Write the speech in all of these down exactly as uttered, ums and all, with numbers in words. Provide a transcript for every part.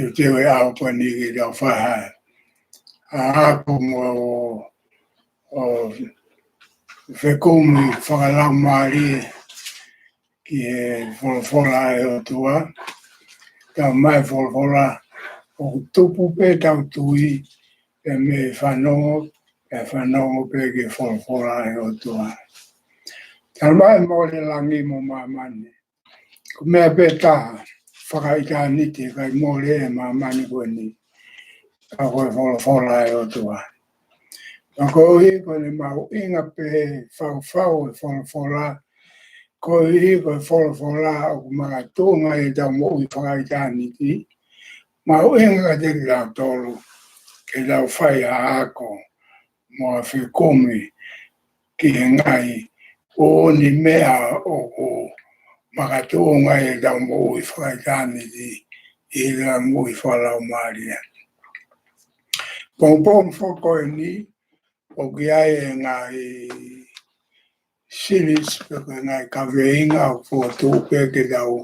teuteu e ʻaho ko eni ke tau fai ha ako mo ʻo fekumi fakalaumālie ki he folofola ʻa e ʻOtua. Talamai ʻe he folofola ʻoku tupu pē ʻetau tui mei he fanongo, ʻe fanongo pē ki he folofola ʻa e ʻOtua. Talamai ʻe mole langi mo māmani. Ko e meʻa pē taha fakaʻitāniti ʻe ʻikai mole ʻe māmani ko eni, ka ko e folofola ʻa e ʻOtua. Pea koeʻuhi ko ʻene mahuʻinga pē faufau e folofola, koeʻuhi ko e folofola ʻoku makatuʻunga ʻi heʻetau moʻui fakaʻitāniti, mahuʻinga kiate kitautolu ke tau fai ha ako mo ha fekumi ki he ngaahi ʻū meʻa ʻoku makatuʻunga ʻi heʻetau moʻui fakaʻitāniti, ʻi heʻetau moʻui fakalaumālie. Pongipongi foki ko eni, ʻoku ʻi ai e ngaahi series pe ko e ngaahi kaveinga ʻoku fokotuʻu pē ke tau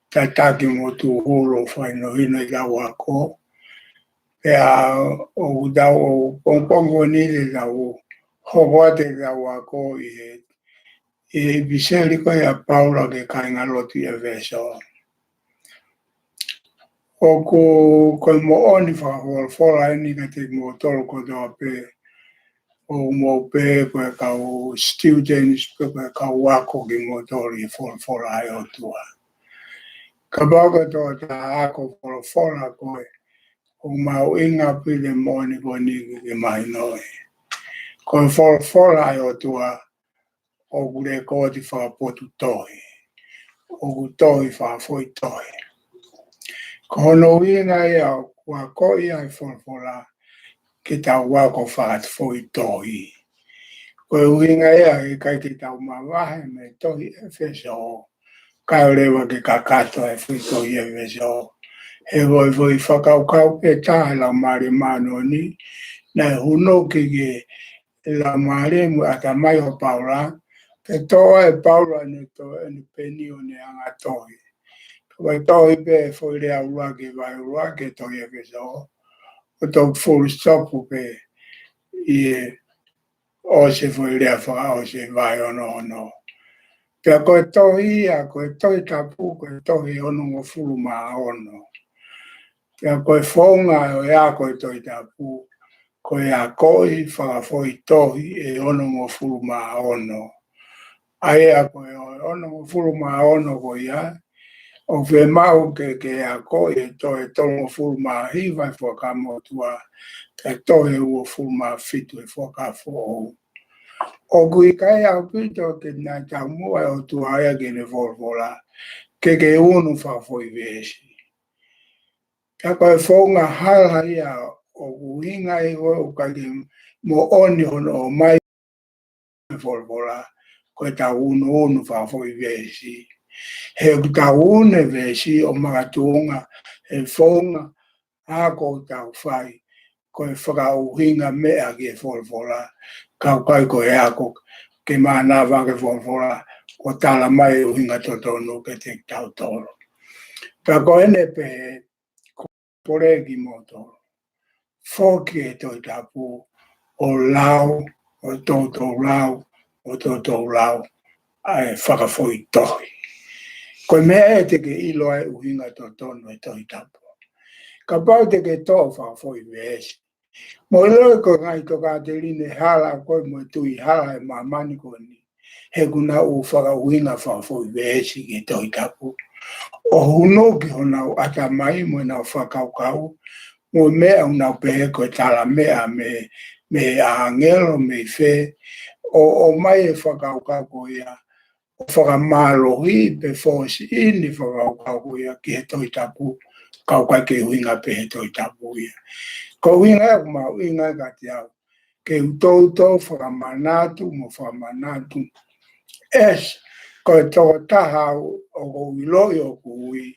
tataki mo tūhulu ʻo fakahinohino ʻetau ako. Pea ʻoku tau ʻo pongipongi ko eni te tau hoko atu ʻetau ako ʻi he, ʻi he ʻipiseli ko ia ʻa Paula ki he kāingalotu ʻi ʻEfesō. ʻOku, ko e moʻoni fakafolofola eni kiate kimoutolu kotoa pē, ʻoku mou pehē ko e kau students pe ko e kau ako kimoutolu ʻi he folofola ʻa e ʻOtua. Kapau ko e tokotaha ako folofola koe, ʻoku mahuʻinga pē ʻa e moʻoni ko eni ke ke mahinoʻi. Ko e folofola ʻa e ʻOtua, ʻoku lēkooti fakapotutohi, ʻoku tohi fakafoʻituhi. Ko hono ʻuhinga ia ʻoku akoʻi ai e folofola ke tau ako fakafoʻituhi. Ko e ʻuhinga ia ʻe ʻikai ke tau mavahe mei he tohi ʻEfesō, kae ʻoua leva ke kakato e foʻi tohi ʻEfesō. He ko e foʻi fakakaukau pē taha ʻa e Laumālie Māʻoniʻoni naʻe hunuki ki he Laumālie mo e ʻatamai ʻo Paula, ke toʻo ʻe Paula ʻene to-, ʻene peni ʻo ne hanga ʻo tohi. Ko e tohi pē foʻi lea ʻuluaki, vahe ʻuluaki ʻo e tohi ʻEfesō, ʻo toki full stop pē ʻi he ʻosi e foʻi lea fakaʻosi, vahe ono ono. Pea ko e tohi ia, ko e Tohi Tapu, ko e tohi ʻe onongofulu mā ono. Pea ko e founga ʻo e ako e Tohi Tapu, ko e akoʻi fakafoʻituhi ʻe onongofulu mā ono. ʻA ia ko e onongofulu mā ono ko ia, ʻoku fiemaʻu ke, ke akoʻi e tohi ʻe tolungofulu mā hiva ʻi he Fuakava Motuʻa, pea tohi ʻe uofulu mā fitu ʻi he Fuakava Foʻou. ʻOku ʻikai ʻaupito ke ne taumuʻa e ʻOtua ia ki heʻene folofola ke ke unu fakafoʻi veesi. Ka ko e founga hala ia ʻoku ʻuhinga ai ʻoku ʻikai ke moʻoni hono ʻomai e folofola ko ʻetau unuunu fakafoʻi veesi. He ʻoku tau unu e veesi ʻo makatuʻunga he founga ako ʻoku tau fai, ko e fakaʻuhinga meʻa ki he folofola, ka ʻoku ʻikai ko e ako ke mānava ki he folofola ʻo talamai e ʻuhinga totonu kiate kitautolu. Pea ko ʻene pehē, ko e pole kimoutolu, foki e Tohi Tapu ʻo lau, ʻo toutou lau, ʻo toutou lau ʻa e fakafoʻituhi. Ko e meʻa ē te ke ʻilo ai e ʻuhinga totonu e Tohi Tapu. Kapau te ke toʻo fakafoʻi veesi, mou ʻilo ko e ngaahi tokāteline hala ko ē mo e tui hala ʻi māmani ko eni, he ʻoku nau fakaʻuhinga fakafoʻi veesi ki he Tohi Tapu ʻo hunuki honau ʻatamai mo ʻenau fakakaukau, mo e meʻa ʻoku nau pehē ko e talameʻa mei, mei he ʻāngelo, mei fē, ʻo, ʻomai e fakakaukau ko ia ʻo fakamālohi pe force in e fakakaukau ko ia ki he Tohi Tapu, ka ʻoku ʻikai ke ʻuhinga pē he Tohi Tapu ia. Ko e ʻuhinga ia ʻoku mahuʻinga kiate au ke u toutou fakamanatu mo fakamanatu. ʻEsi, ko e tokotaha au ʻoku ou ʻiloʻi ʻoku ui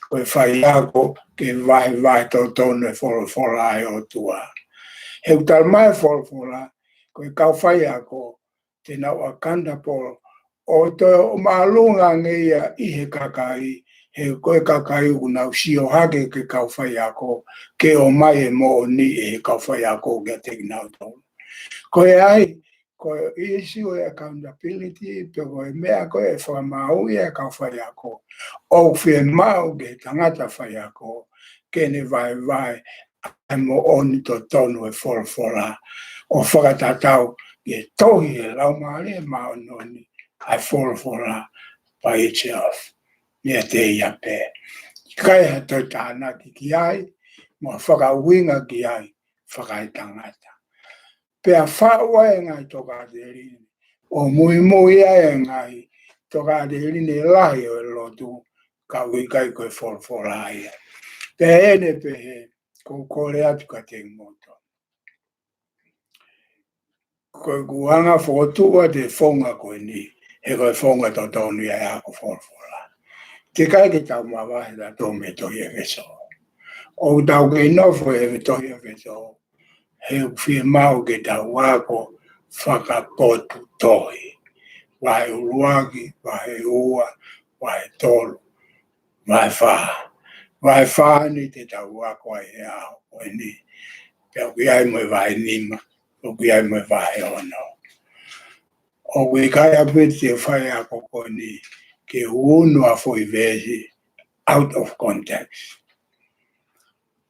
ko e faiako ke vahevahe totonu e folofola ʻa e ʻOtua. He ʻoku talamai e folofola, ko e kau faiako te nau accountable ʻo toe ʻo māʻolunga ange ia ʻi he kakai, he ko e kakai ʻoku nau sio hake ki he kau faiako, ke ʻomai e moʻoni ʻe he kau faiako kiate kinautolu. Ko e ʻai, ko e issue e accountability, pe ko e meʻa ko ē ʻe fakamāuʻi ʻe he kau faiako. ʻOku fiemaʻu ki he tangata faiako, ke ne vaevae ʻa e moʻoni totonu e folofola, ʻo fakatatau ki he tohi ʻa e Laumālie Māʻoniʻoni, ʻa e folofola by itself, meiate ia pē. ʻIkai ha toe tānaki ki ai, mo ha fakaʻuhinga ki ai, fakaetangata. Pea faʻu ai e ngaahi tokāteline, ʻo muimui ai e ngaahi tokāteline lahi ʻo e lotu, ka ʻoku ʻikai ko e folofola ia. Pea ʻi heʻene pehē, ʻoku ou kole atu kiate kimoutolu. Ko ʻeku hanga ʻo fokotuʻu atu e founga ko eni, he ko e founga totonu ia ʻa e ako folofola. Teʻeki ai ke tau mavahe ʻa tautolu mei he tohi ʻEfesō. ʻOku tau kei nofo he tohi ʻEfesō, he ʻoku fiemaʻu ke tau ako fakapotu tohi. Vahe ʻuluaki, vahe ua, vahe tolu, vahe fā. Vahe fā ni te tau ako ai he ʻaho ko eni. Pea ʻoku ʻi ai mo e vahe nima, ʻoku ʻi ai mo e vahe ono. ʻOku ʻikai ʻaupito te u fai e ako ko eni ke u unu ha foʻi veesi out of context.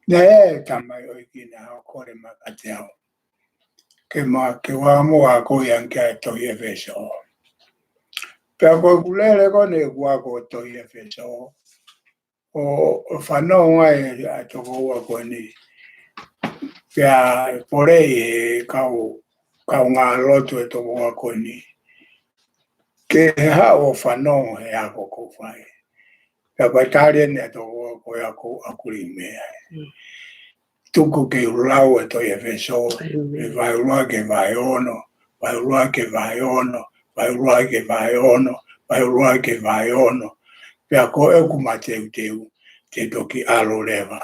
Naʻe ʻi ai e tamaioʻeiki naʻe kole mai kiate au ke ma, ke u hanga ʻo akoʻi ange ki ai e tohi ʻEfesō. Pea ko ʻeku lele ko eni ʻeku ako e tohi ʻEfesō, ʻo, ʻo fanongo ai ʻa e tokoua ko eni. Pea pole e kau, kaungā lotu e tokoua ko eni ke haʻu ʻo fanongo he ako ʻoku ou fai. Pea ko e tali eni ʻa e tokoua ko ia ʻoku ou agree mei ai. Mm. Tuku ke u lau e tohi ʻEfesō, ʻĒmeni. E vahe ʻuluaki ki he vahe ono, vahe ʻuluaki ki he vahe ono, vahe ʻuluaki ki he vahe ono, vahe ʻuluaki ki he vahe ono. Pea ko ʻeku mateuteu, te u toki ʻalu leva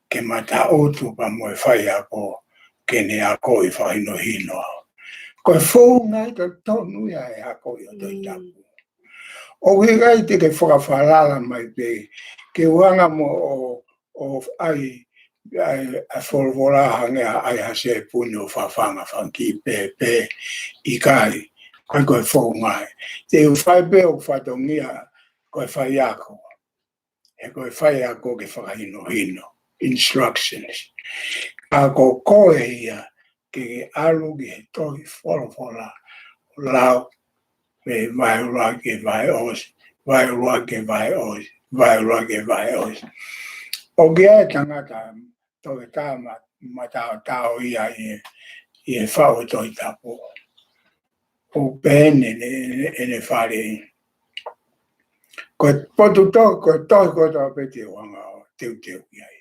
ke ma taʻutu pea mo e faiako, ke ne akoʻi fakahinohino au. Ko e founga ia totonu ia e akoʻi ʻo e Tohi Tapu. Mm. ʻOku ʻikai te ke fakafalala mai pē ke u hanga mo ʻo, ʻo ʻai, ʻai, ʻai folofola hangē ʻa e ʻai ha sēpuni ʻo fafanga fanga kiʻi pēpē, ʻikai, ʻikai ko e founga ia. Te u fai pē ʻeku fatongia ko e faiako. He ko e faiako ke fakahinohino, instructions. Ka ko koe ia ke ke ʻalu ki he tohi folofola, ʻo lau, mei he vahe ʻuluaki ki he vahe ʻosi, vahe ʻuluaki ki he vahe ʻosi, vahe ʻuluaki ki he vahe ʻosi. ʻOku ʻi ai e tangata, toki tā ma, mataotao ia ʻi he, ʻi he faʻu e Tohi Tapu. ʻO pehē ni ʻene, ʻene, ʻene faleʻi. Ko e potu tohi, ko e tohi kotoa pē te u hanga ʻo teuteu ki ai.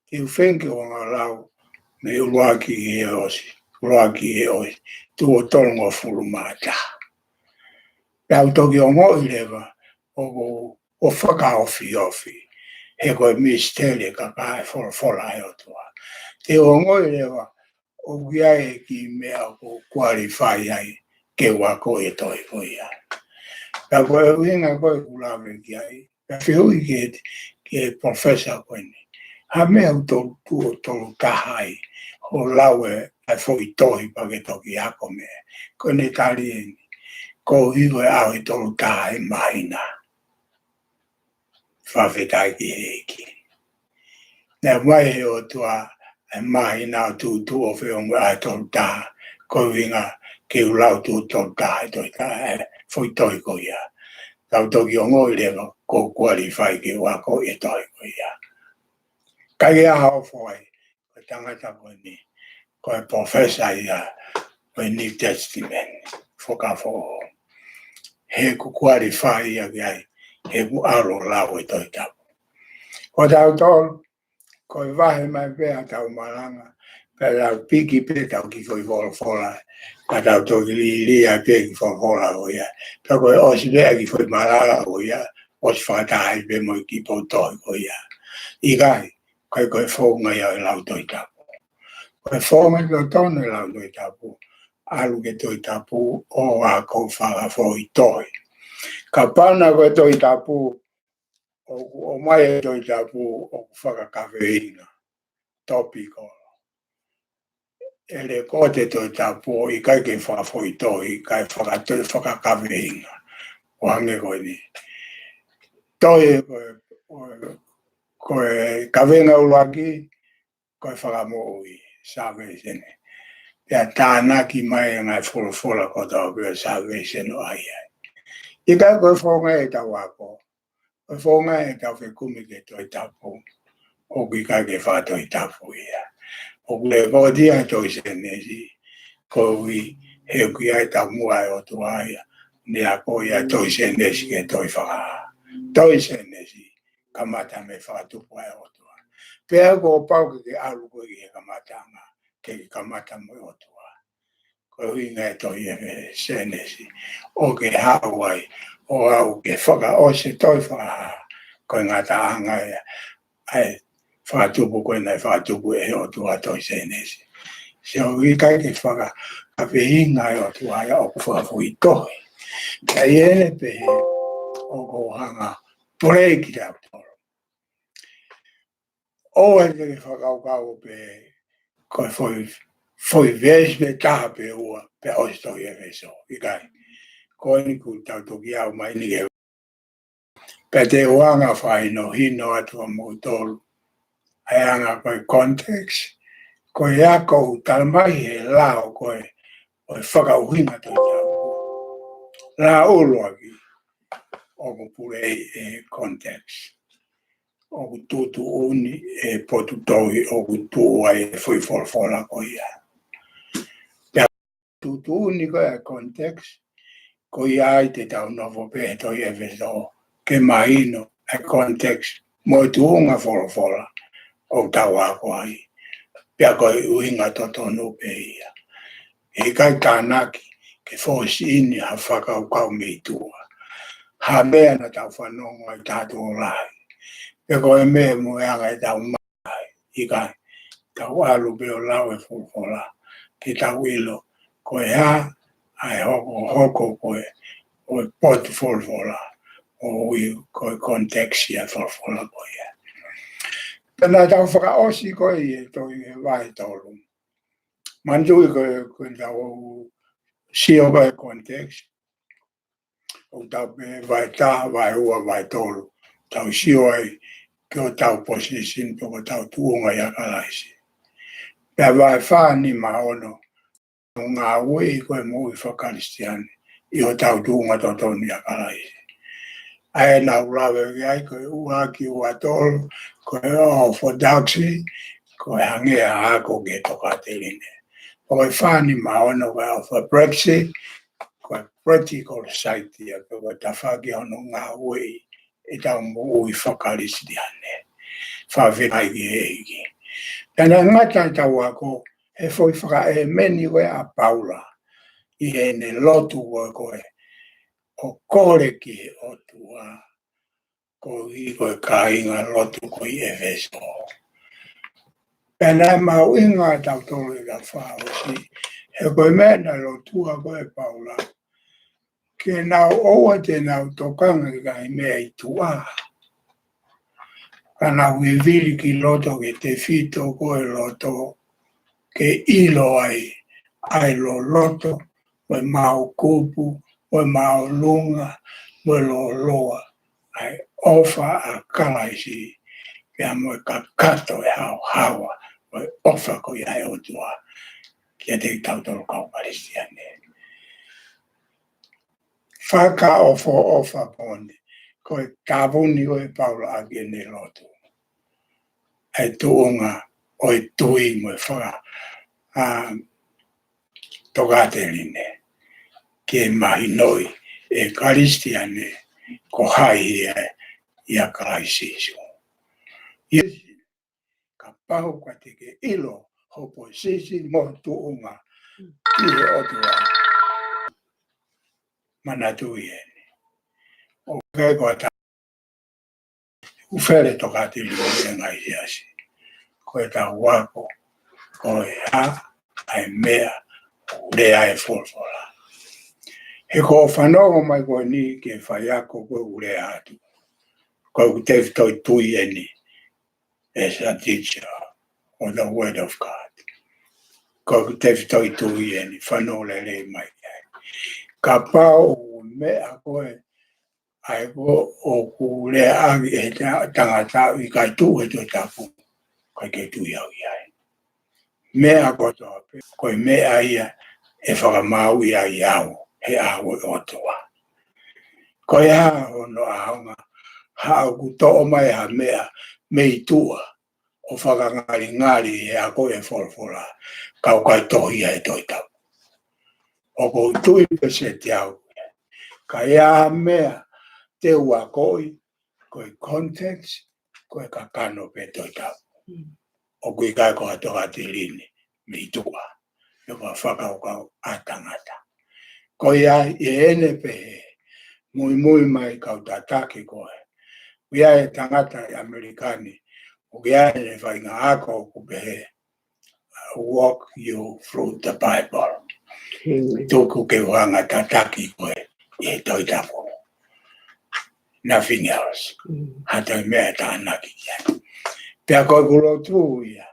Te u feinga ke u hanga ʻo lau mei he ʻuluaki ki he ʻosi, ʻuluaki ki he ʻosi, tuʻo tolungofulu mā taha. Pea u toki ongoʻi leva ʻoku, ʻoku fakaofiofi, he ko e misiteli ʻa e kakai e folofola ʻa e ʻOtua. Te u ongoʻi leva ʻoku ʻi ai e kiʻi meʻa ʻoku ou qualify ai ke u akoʻi e tohi ko ia. Pea ko e ʻuhinga ko ē ʻeku lave ki ai, pea fehuʻi ki he, ki he professor ko eni, ha meʻa ʻoku tau tuʻo tolu taha ai hoʻo lau e, ʻa e foʻi tohi pea ke toki ako mei ai. Ko ʻene tali eni, ko e ʻuhi ko e ʻaho ʻe tolu taha ʻi he māhina. Fakafetaʻi ki he ʻEiki. Naʻe ʻomai ʻe he ʻOtua e māhina ʻo tuʻutuʻu ʻo feʻunga ʻa e tolu taha, ko e ʻuhinga ke u lau tuʻo tolu taha e tohi ka, e foʻi tohi ko ia. Ka u toki ongoʻi leva ʻoku ou qualify ke u akoʻi e tohi ko ia. Ka ʻi he ʻaho ʻoku ou fai, ko e tangata ko eni, ko e professor ia ʻo e New Testament, Fuakava Foʻou. He ʻoku qualify ia ki ai, he ʻoku ʻalu ʻo lau e Tohi Tapu. Ko tautolu, ko e vahe mai pē ʻetau malanga, pea tau piki pē ʻetau kiʻi foʻi folofola, pea tau toki lī ai pē kiʻi folofola ko ia. Pea ko e ʻosi pē ʻa e kiʻi foʻi malanga ko ia, ʻosi fakataha ai pē mo e kiʻi potu tohi ko ia. ʻIkai, ʻikai ko e founga ia ʻo e lau Tohi Tapu. Ko e founga totonu e lau Tohi Tapu, ʻalu ki he Tohi Tapu ʻo ako fakafoʻituitui. Kapau naʻe ʻikai ko e Tohi Tapu, ʻOku ʻomai e Tohi Tapu ʻoku fakakaveinga, topical. ʻE lekooti e Tohi Tapu ʻo ʻikai ke fakafoʻi tohi, kae fakatohi fakakaveinga. ʻO hangē ko eni. Tohi ko e, ko e, ko e kaveinga ʻuluaki, ko e fakamoʻui, salvation. Pea tānaki mai e ngaahi folofola kotoa pē ʻo salvation ʻo ʻai ai. ʻIkai ko e founga ʻetau ako. Ko e founga ʻetau fekumi ki he Tohi Tapu. ʻOku ʻikai ke fakatohitapu ia. ʻOku lekooti ia he tohi Sēnesi. Koeʻuhi he ʻoku ʻi ai e taumuʻa ʻa e ʻOtua ia. Ne akoʻi ʻa e tohi Sēnesi ki he tohi Fakahā. Tohi Sēnesi. Kamata mei he fakatupu ʻa e ʻOtua. Pea kuo pau ke ke ʻalu koe ki he kamataʻanga, ke ke kamata mo e ʻOtua. Ko e ʻuhinga e tohi ʻa e Sēnesi. ʻOku ke haʻu ai, ʻo aʻu ke fakaʻosi e tohi Fakahā. Ko e ngataʻanga ia, ʻa e fakatupu ko ē naʻe fakatupu ʻe he ʻOtua, tohi Sēnesi. Sio, ʻikai ke fakakaveinga e ʻOtua ia ʻoku fakafoʻi tohi. Ka ʻi heʻene pehē, ʻoku hanga break it out. ʻOua te ke fakakaukau pē ko e foʻi, foʻi veesi pē taha pe ua, pea ʻosi tohi ʻEfesō. ʻIkai. Ko eni kuo tau toki aʻu mai ni ki he, pea te u hanga ʻo fakahinohino atu kiate kimoutolu ʻa e anga ko e context, ko e ako ʻoku tala mai he lao ko ē ʻo e fakaʻuhinga Tohi Tapu. Lao ʻuluaki, ʻoku pule ʻi he context. ʻOku tuʻutuʻuni e potu tohi ʻoku tuʻu ai e foʻi folofola ko ia. Pea tuʻutuʻuni ko e context, ko ia ai te tau nofo pē he tohi ʻEfesō, ke mahino e context mo e tuʻunga folofola ʻoku tau ako ai. Pea ko e ʻuhinga totonu pē ia. ʻE ʻikai tānaki ke force in ha fakakaukau mei tuʻa. Ha meʻa naʻa tau fanongo ai taha tuʻo lahi. Pe ko e meʻa mo e anga ʻetau ʻIkai, tau ʻalu pē ʻo lau e folofola, ke tau ʻilo ko e hā ʻa e hokohoko ko ē ʻo e potu folofola, ʻo ui ko e context ʻa e folofola ko ia. Pea naʻa tau fakaʻosi ko ē ʻi he tohi he vahe tolu. Manatuʻi ko ē, ko ʻetau sio ko ē context, ʻoku tau pehē vahe taha, vahe ua, vahe tolu. Tau sio ai ki hotau position pe ko hotau tuʻunga ʻia Kalaisi. Pea vahe fā, nima, ono, ngāue ko ē moʻui fakakalisitiane ʻi hotau tuʻunga totonu ʻia Kalaisi. ʻA ē naʻa ku lave ki ai ko e ua ki he ua tolu, ko e orthodoxy, ko e hangē ha ako ki he tokāteline. Ko e fā, nima, ono ko e orthopraxy, ko e practical side ia, pe ko e tafaʻaki hono ngāueʻi ʻetau moʻui fakakalisitiane. Fakafetaʻi ki he ʻEiki. Pea naʻe ngata ʻetau ako he foʻi fakaʻēmeni ko ē ʻa Paula ʻi heʻene lotu ko ē ko ē ʻo kole ki he ʻOtua, koeʻuhi ko e kāinga lotu ko ē ʻi ʻEfesō. Pea naʻe mahuʻinga ʻa tautolu ʻi he fakaʻosi, he ko e meʻa naʻe lotua ko ē ʻa Paula, ke nau ʻoua te nau tokanga ki he ngaahi meʻa ʻi tuʻa. Ka nau vivili ki loto ki he tefito ko ē ʻo e loto, ke ʻilo ai ʻa e loloto, mo e maokupu, mo e māʻolunga, mo e lōloa ʻa e ʻofa ʻa Kalaisi, pea mo e kakato e haohaoa mo e ʻofa ko ia ʻa e ʻOtua kiate kitautolu kau Kalisitiane. Fakaʻofoʻofa pē eni, ko e tāpuni ko ē ʻa Paula ʻaki ʻene lotu, ʻa e tuʻunga ʻo e tui mo e faka-, ʻa, tokāteline, ke mahinoʻi ʻe he Kalisitiane ko hai ia ʻia Kalaisi Sīsū. ʻIo, kapau ʻoku ʻikai te ke ʻilo ho position mo ho tuʻunga ki he ʻOtua, manatuʻi eni. ʻOku ʻikai ko ha ta-, ʻoku fele tokāteline ʻi he ngaahi siasi. Ko ʻetau ako ko e hā ʻa e meʻa ʻoku lea ai e folofola. He ko e fanongo mai ko eni ki he faiako ko ē ʻoku lea atu, Ko ʻeku tefitoʻi tui eni as a teacher of the Word of God. Ko ʻeku tefitoʻi tui eni, fanongo lelei mai ai. Kapau ʻoku meʻa ko ē ʻa ē ko ē ʻoku lea ʻaki ʻe he ta-, tangata ʻoku ʻikai tuʻu he Tohi Tapu, ʻikai ke tui au ia. Meʻa kotoa pē, ko e meʻa ia ʻe fakamāuʻi ai au he ʻao ʻo e ʻOtua. Ko e hā hono ʻaonga haʻaku toʻo mai ha meʻa mei tuʻa ʻo fakangalingali he ako ʻo e folofola, ka ʻoku ʻikai tohi ia he Tohi Tapu? ʻOku ou tui pē siʻi au. Ka ʻi ai ha meʻa te u akoʻi, ko e context, ko e kakano pē Tohi Tapu. ʻOku ʻikai ko ha tokāteline mei tuʻa, pe ko ha fakakaukau ʻa tangata. Ko ia ʻi heʻene pehē, muimui mai kau tataki koe. ʻOku ʻi ai e tangata ʻi ʻAmelika ni, ʻoku ʻi ai ʻene faʻahinga ako ʻoku pehē, walk you through the Bible. Tuku ke u hanga tataki koe ʻi he Tohi Tapu. Nothing else. Ha toe meʻa tānaki ki ai. Pea ko ʻeku lotu ia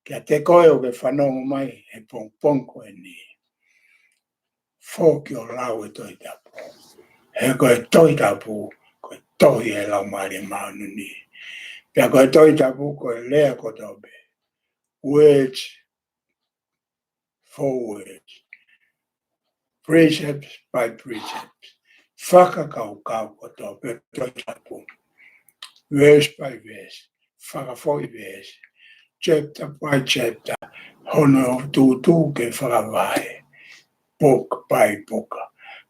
kiate koe ʻoku ke fanongo mai he pongipongi ko eni, foki ʻo lau e Tohi Tapu. He ko e Tohi Tapu, ko e tohi ʻa e Laumālie Māʻoniʻoni. Pea ko e Tohi Tapu, ko e lea kotoa pē, word for word, precept by precept, fakakaukau kotoa pē Tohi Tapu, verse by verse, fakafoʻi verse, chapter by chapter, hono tūtū ke fakavahe, book by book,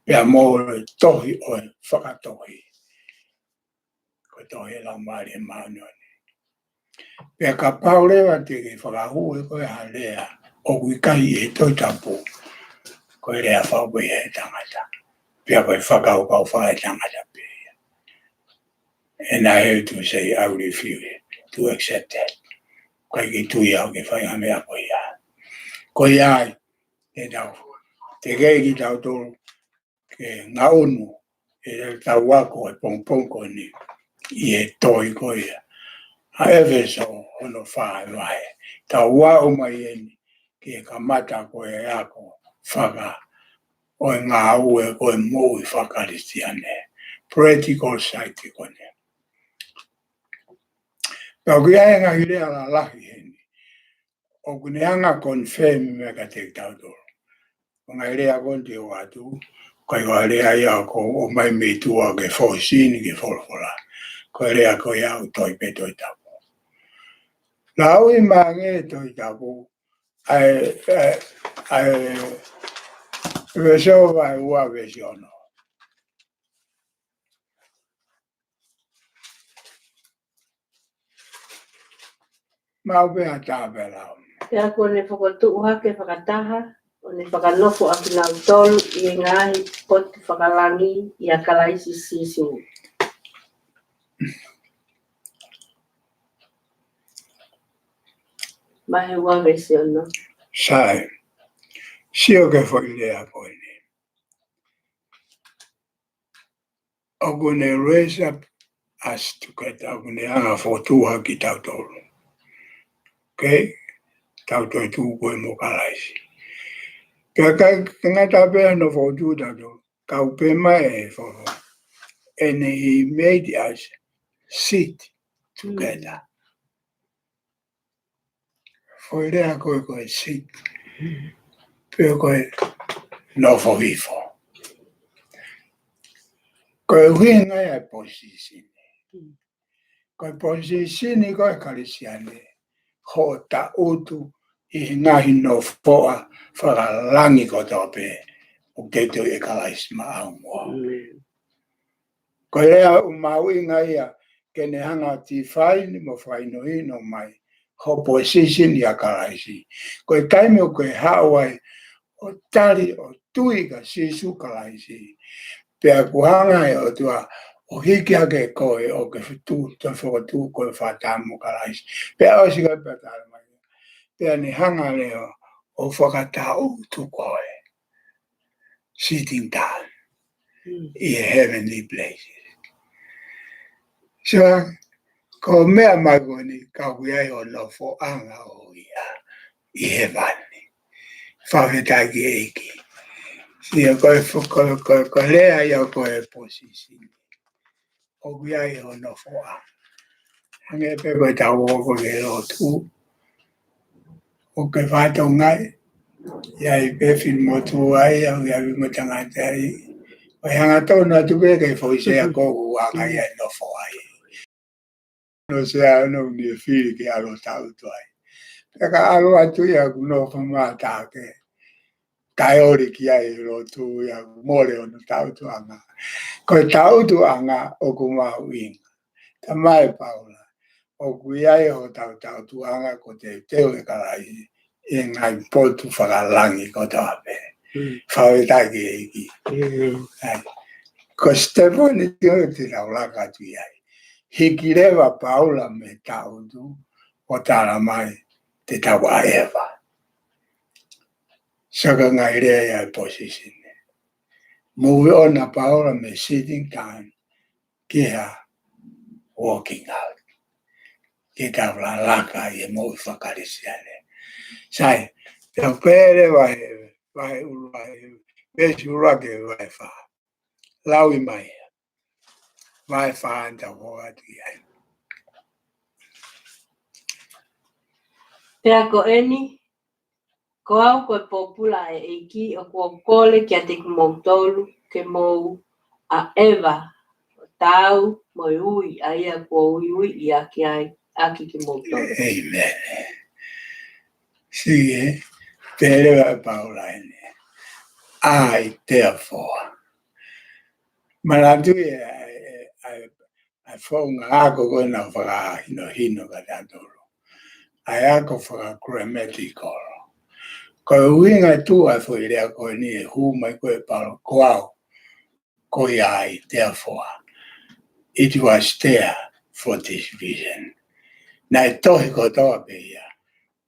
pea mo e tohi ʻo e fakatohi. Ko e tohi ʻa e Laumālie Māʻoniʻoni. Pea kapau leva te ke fakahū ʻe koe ha lea ʻoku ʻikai ʻi he Tohi Tapu, ko e lea fakafoʻi ʻe he tangata. Pea ko e fakakaukau fakaetangata pē ia. And I have to say, I refuse to accept that. ʻIkai ke tui au ke fai ha meʻa ko ia. Ko ia ai, te tau, teʻeki ke tau tolu ke ngaʻunu ʻetau ako he pongipongi ko eni ʻi he tohi ko ia ʻa ʻEfesō hono fā vahe. Tau aʻu mai eni ki he kamata ko e ako faka ʻo e ngāue ko e moʻui fakakalisitiane. Practical side ko eni. Pea ʻoku ʻi ai e ngaahi lea lalahi heni ʻoku ne hanga ʻo confirm mai kiate kitautolu. Ko e ngaahi lea ko eni te u ʻoatu, ʻikai ko ha lea ia ʻoku ʻomai mei tuʻa ke foʻi sini ke folofola. Ko e lea ko ia ʻoku tohi pē Tohi Tapu. Lauʻi mai ange Tohi Tapu, ʻa e, ʻa e, ʻa e, Efesō vahe ua veesi ono. Maʻu pē ha taha pē lau. Pea kuo ne fokotuʻu hake fakataha, ʻo ne fakanofo ʻa kinautolu ʻi he ngaahi potu fakalangi ʻia Kalaisi Sīsū. Vahe ua veesi ono. Sai. Sio ki he foʻi lea ko eni. ʻOku ne raise up us together, ʻoku ne hanga ʻo fokotuʻu hake kitautolu. Okay? Tau toetuʻu ko ē mo Kalaisi. Pea ʻikai ke ngata pē hono fokotuʻu kitautolu, ka ʻoku pehē mai ʻe he folofola, and he made us sit together. Foʻi lea ko ē ko e sit, pe ko e nofo hifo. Ko e ʻuhinga ia e position. Ko e position ko ē Kalisitiane, hoʻo tangutu ʻi he ngaahi nofoʻa fakalangi kotoa pē ʻoku teuteu ʻe Kalaisi maʻau mo au. Ko e lea ʻoku mahuʻinga ia ke ne hanga ʻo define mo fakahinohino mai ho position ʻia Kalaisi. Ko e taimi ʻoku ke haʻu ai ʻo tali ʻo tui kia Sīsū Kalaisi, pea kuo hanga ʻe he ʻOtua ʻo hiki hake koe ʻo ke fokotuʻu, toe fokotuʻu koe fakataha mo Kalaisi. Pea ʻosi ko ē pea tala mai, pea ne hanga leva ʻo fakatangutu koe, sitting down ʻi he heavenly places. So, ko e meʻa mai ko eni, ka ʻoku ʻi ai hono nofoʻanga ʻo ia ʻi hēvani. Fakafetaʻi ki he ʻEiki. Sio ko e fo-, ko, ko, ko e lea ia ko e position. ʻOku ʻi ai hono nofoʻanga. Hangē pē ko ʻetau hoko ki he lotu. ʻOku ke fatongia ai, ʻi ai pē fili motuʻa ai, ʻoku ʻi ai mo e tangata ai. ʻOku ʻi ai hangatonu atu pē ke foʻi sea ko ʻoku ʻanga ia ʻe nofo ai. Hono sea ʻoku ne fili ke ʻalu ʻo tangutu ai. Pea ka ʻalu atu ia ʻoku nofo mai ʻo taʻoke. Kae ʻoli ki ai e lotu ia ʻoku mole hono tangutuʻanga. Ko e tangutuʻanga ʻoku mahuʻinga. Talamai ʻe Paula, ʻoku ʻi ai hotau tangutuʻanga ko e teuteu ʻe Kalaisi ʻi he ngaahi potu fakalangi kotoa pē. Mm. Fakafetaʻi ki he ʻEiki. Mm. ʻAi. Ko e sitepu eni ʻoku tau laka atu ai. Hiki leva ʻa Paula mei he tangutu ʻo talamai te tau ʻaʻeva. Saka ngai lea ia e position. Move on ʻa Paula mei he sitting down ki he walking out. Ke tau laka ʻi he moʻui faka-Kalisitiane. Sai, tau pehē leva he, vahe ʻuluaki, veesi ʻuluaki ki he vahe fā. Lau mai. Vahe fā ʻa e tau atu ai. Pea ko eni, ko au ko e pōpula ʻa e ʻEiki, ʻoku ou kole kiate kimoutolu, ke mou ʻaʻeva, ʻo taau mo e ui, ʻa ia kuo uiuiʻi ʻaki ai, ʻaki kimoutolu. ʻĒmeni. Sio, pehē leva ʻe Paula eni. I, therefore. Manatuʻi ʻa e, ʻa e, ʻa e, ʻa e founga ako ko ē naʻa fakahinohino kiate kitautolu. ʻA e ako faka-grammatical. Ko e ʻuhinga ʻe tuʻu ai e foʻi lea ko eni ʻe hū mai ko ē ʻe Paula ko au, ko ia ai, therefore, it was there for this reason. Naʻe tohi kotoa pē ia,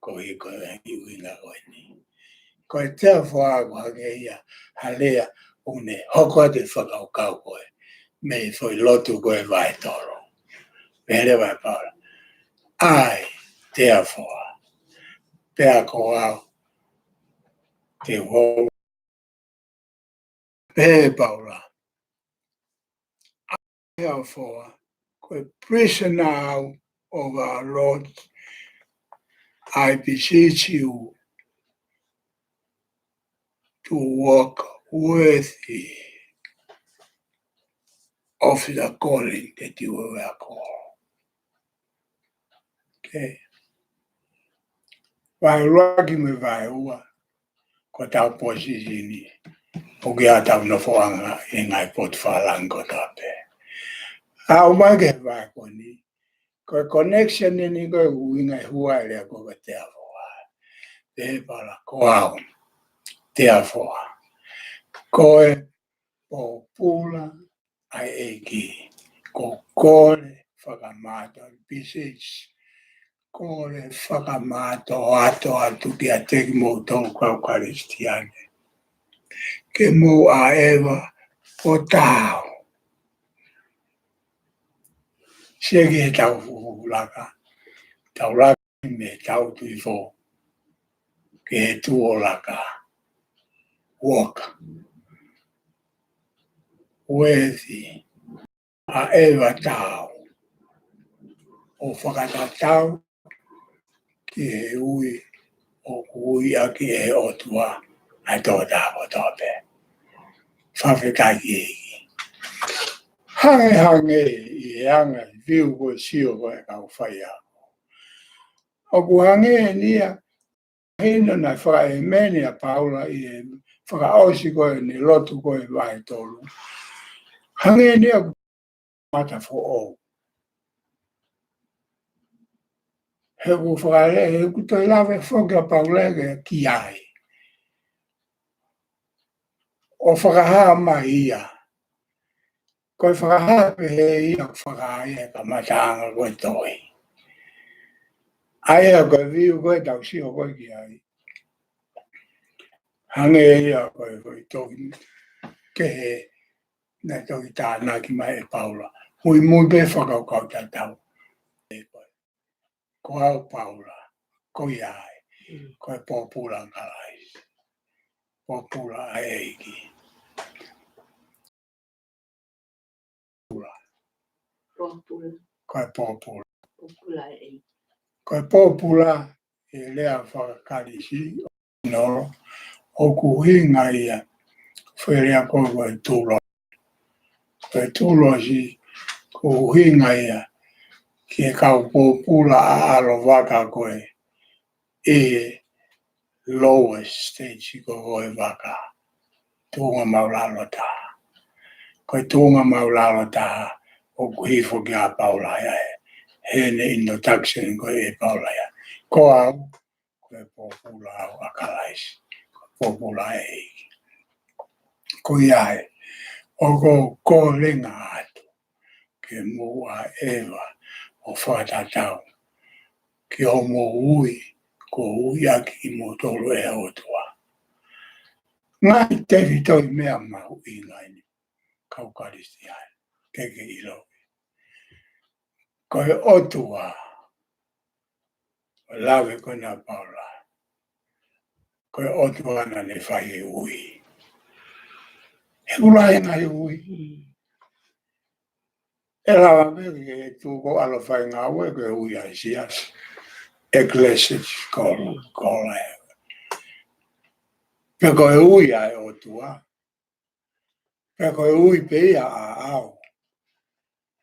koeʻuhi ko e ʻuhinga ko eni. Ko e therefore ʻoku hangē ia ha lea ʻoku ne hoko atu e fakakaukau ko ē mei he foʻi lotu ko ē vahe tolu. Pehē leva ʻe Paula. I, therefore, pea ko au, te u hou Pehē ʻe Paula, therefore, ko e prisoner of our Lord, I beseech you to walk worthy of the calling that you were called. Okay. Vahe ʻuluaki mo e vahe ua, ko ʻetau position eni. ʻOku ʻi ai hotau nofoʻanga ʻi he ngaahi potu fakalangi kotoa pē. Aʻu mai ki he vahe ko eni, ko e connection eni ko e ʻuhinga ʻe hū ai e lea ko e therefore. Pehē ʻe Paula ko au, therefore, ko e pōpula ʻa e ʻEiki, ʻoku ou kole fakamātoato, beseech, kole fakamātoato atu kiate kimoutolu kau Kalisitiane, ke mou ʻaʻeva ʻo taau. Sio ki heʻetau fuʻu laka, tau laka mei heʻetau tuʻi fō ki he tuʻo laka. Walk worthy, ʻaʻeva taau, ʻo fakatatau ki he ui ʻoku ui ʻaki ʻe he ʻOtua ʻa e tokotaha kotoa pē. Fakafetaʻi ki he ʻEiki. Hangehangē ʻi he anga e view ko e sio ko ē ʻa e kau faiako, ʻoku hangē eni ia hino naʻe fakaʻēmeni ʻa Paula ʻi he fakaʻosi ko ē ʻene lotu ko ē vahe tolu. Hangē eni ia ʻoku mata foʻou. He ʻoku fakale-, he ʻoku toe lave foki ʻa Paula ke ki ai ʻo fakahā mai ia. Ko e fakahā pē ʻe ia ʻoku fakahā ia he kamataʻanga ko e tohi. ʻA ia ko e view ko ē ʻetau sio ko ē ki ai, hangē ia ko e, ko e tohi kehe naʻe toki tānaki mai ʻe Paula. Muimui pē fakakaukau tatau. Ko au Paula, ko ia ai, ko e pōpula ʻa Kalaisi. Pōpula ʻa e ʻEiki. Pōpula. Ko e pōpula. Pōpula ʻa e ʻEiki. Ko e pōpula, ʻi he lea faka-Kalisi, nolo, ʻoku ʻuhinga ia, foʻi lea ko ē ko e tulo. Ko e tulosi, ʻoku ʻuhinga ia ki he kau pōpula ʻa ʻalovaka ko ē, ʻi he lowest stage ko ē ʻo e vaka. Tuʻunga māʻulalo taha. Ko e tuʻunga māʻulalo taha, ʻoku hifo ki ai ʻa Paula ia ē. Heʻene introduction ko ē ʻe Paula ia. Ko au, ko e pōpula au ʻa Kalaisi, ko e pōpula ʻa e ʻEiki. Ko ia ai, ʻoku ou kole atu ke mou ʻaʻeva ʻo fakatatau ki hoʻomou ui, ko e ui ʻaki kimoutolu ʻe he ʻOtua. Ngaahi tefitoʻi meʻa mahuʻinga eni, kau Kalisitiane, ke ke ʻiloʻi. Ko e ʻOtua, ʻo lave ko ena ʻa Paula. Ko e ʻOtua naʻa ne fai e ui. He ʻoku lahi e ngaahi ui. ʻE lava pē ke tuʻu ko e ʻalofaingāue ko e ui ʻa e siasi. ʻEkelesia ko, ko e. Pe ko e ui ʻa e ʻOtua. Pe ko e ui pē ia ʻaʻau.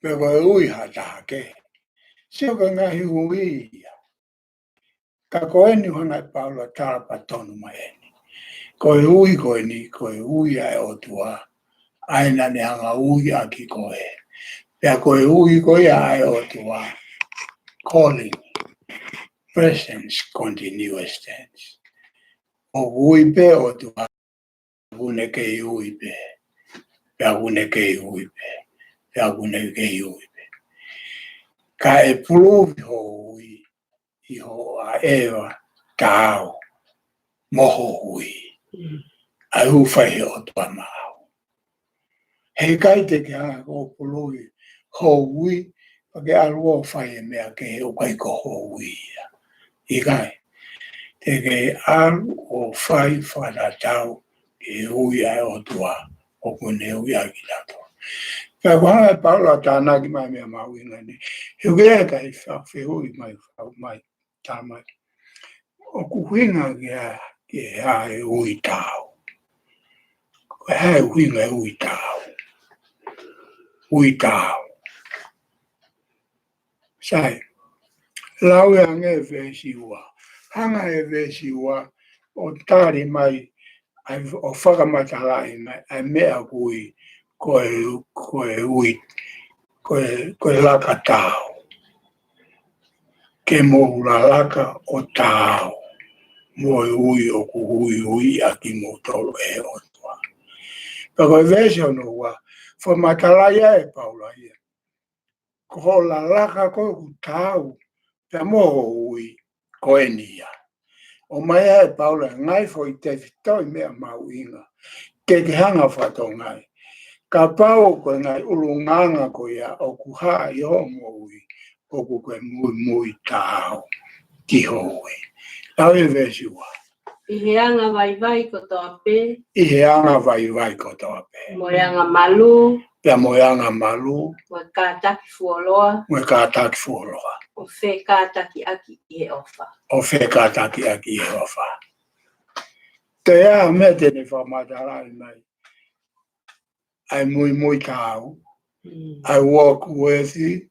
Pe ko e ui ha taha kehe. Sio ko e ngaahi ui ia. Ka ko eni ʻoku hanga ʻe Paula ʻo tala pē tonu mai eni. Ko e ui ko eni, ko e ui ʻa e ʻOtua. ʻA ia naʻa ne hanga ʻo ui ʻaki koe. Pea ko e ui ko ia ʻa e ʻOtua. Calling, presence, continuous tense. ʻOku ui pē ʻOtua. ʻOku ne kei ui pē. Pea ʻoku ne kei ui pē. Pea ʻoku ne kei ui pē. Ka ʻe puluvi hoʻo ui, ʻi hoʻo ʻaʻeva taau mo hoʻo ui. ʻA e ui fai ʻe he ʻOtua maʻau. Heʻikai te ke hanga ʻo puluvi hoʻo ui, pea ke ʻalu ʻo fai e meʻa kehe ʻoku ʻikai ko hoʻo ui ia. ʻIkai. Te ke ʻalu ʻo fai fakatatau ki he ui ʻa e ʻOtua ʻoku ne ui ʻaki kitautolu. Pea ʻoku hanga ʻe Paula ʻo tānaki mai e meʻa mahuʻinga eni. He ʻoku ʻikai ke u fehuʻi mai, fau mai, tā mai. ʻOku ʻuhinga ki he hā, ki he hā e ui taau. Ko e hā e ʻuhinga e ui taau. Ui taau. Sai, lau ange e veesi ua. Hanga ʻe he veesi ua ʻo tali mai, ʻa e, ʻo fakamatalaʻi mai ʻa e meʻa ʻoku ui, ko e, ko e ui, ko e, ko e laka taau. Ke mou lalaka ʻo taau mo e ui ʻoku uiuiʻaki kimoutolu ʻe he ʻOtua. Pea ko e veesi hono ua, fakamatalaʻi ʻe Paula ia. Ko hoʻo lalaka ko ē ʻoku taau, pea mo hoʻo ui, ko eni ia. ʻOmai ʻe Paula e ngaahi foʻi tefitoʻi meʻa mahuʻinga ke ke hanga ʻo fakatokangaʻi. Kapau ko e ngaahi ʻulungaanga ko ia ʻoku hā ʻi hoʻo moʻui, ʻoku ke muimui taau ki hoʻo ui. Lau e veesi ua. ʻI he anga vaivai kotoa pē. ʻI he anga vaivai kotoa pē. Mo e anga malū. Pea mo e anga malū. Mo e kātaki fuoloa. Mo e kātaki fuoloa. ʻO fekātakiʻaki ʻi he ʻofa. ʻO fekātakiʻaki ʻi he ʻofa. Ko e hā e meʻa te ne fakamatalaʻi mai? ʻA e muimui taau. Mm. ʻA e walk worthy,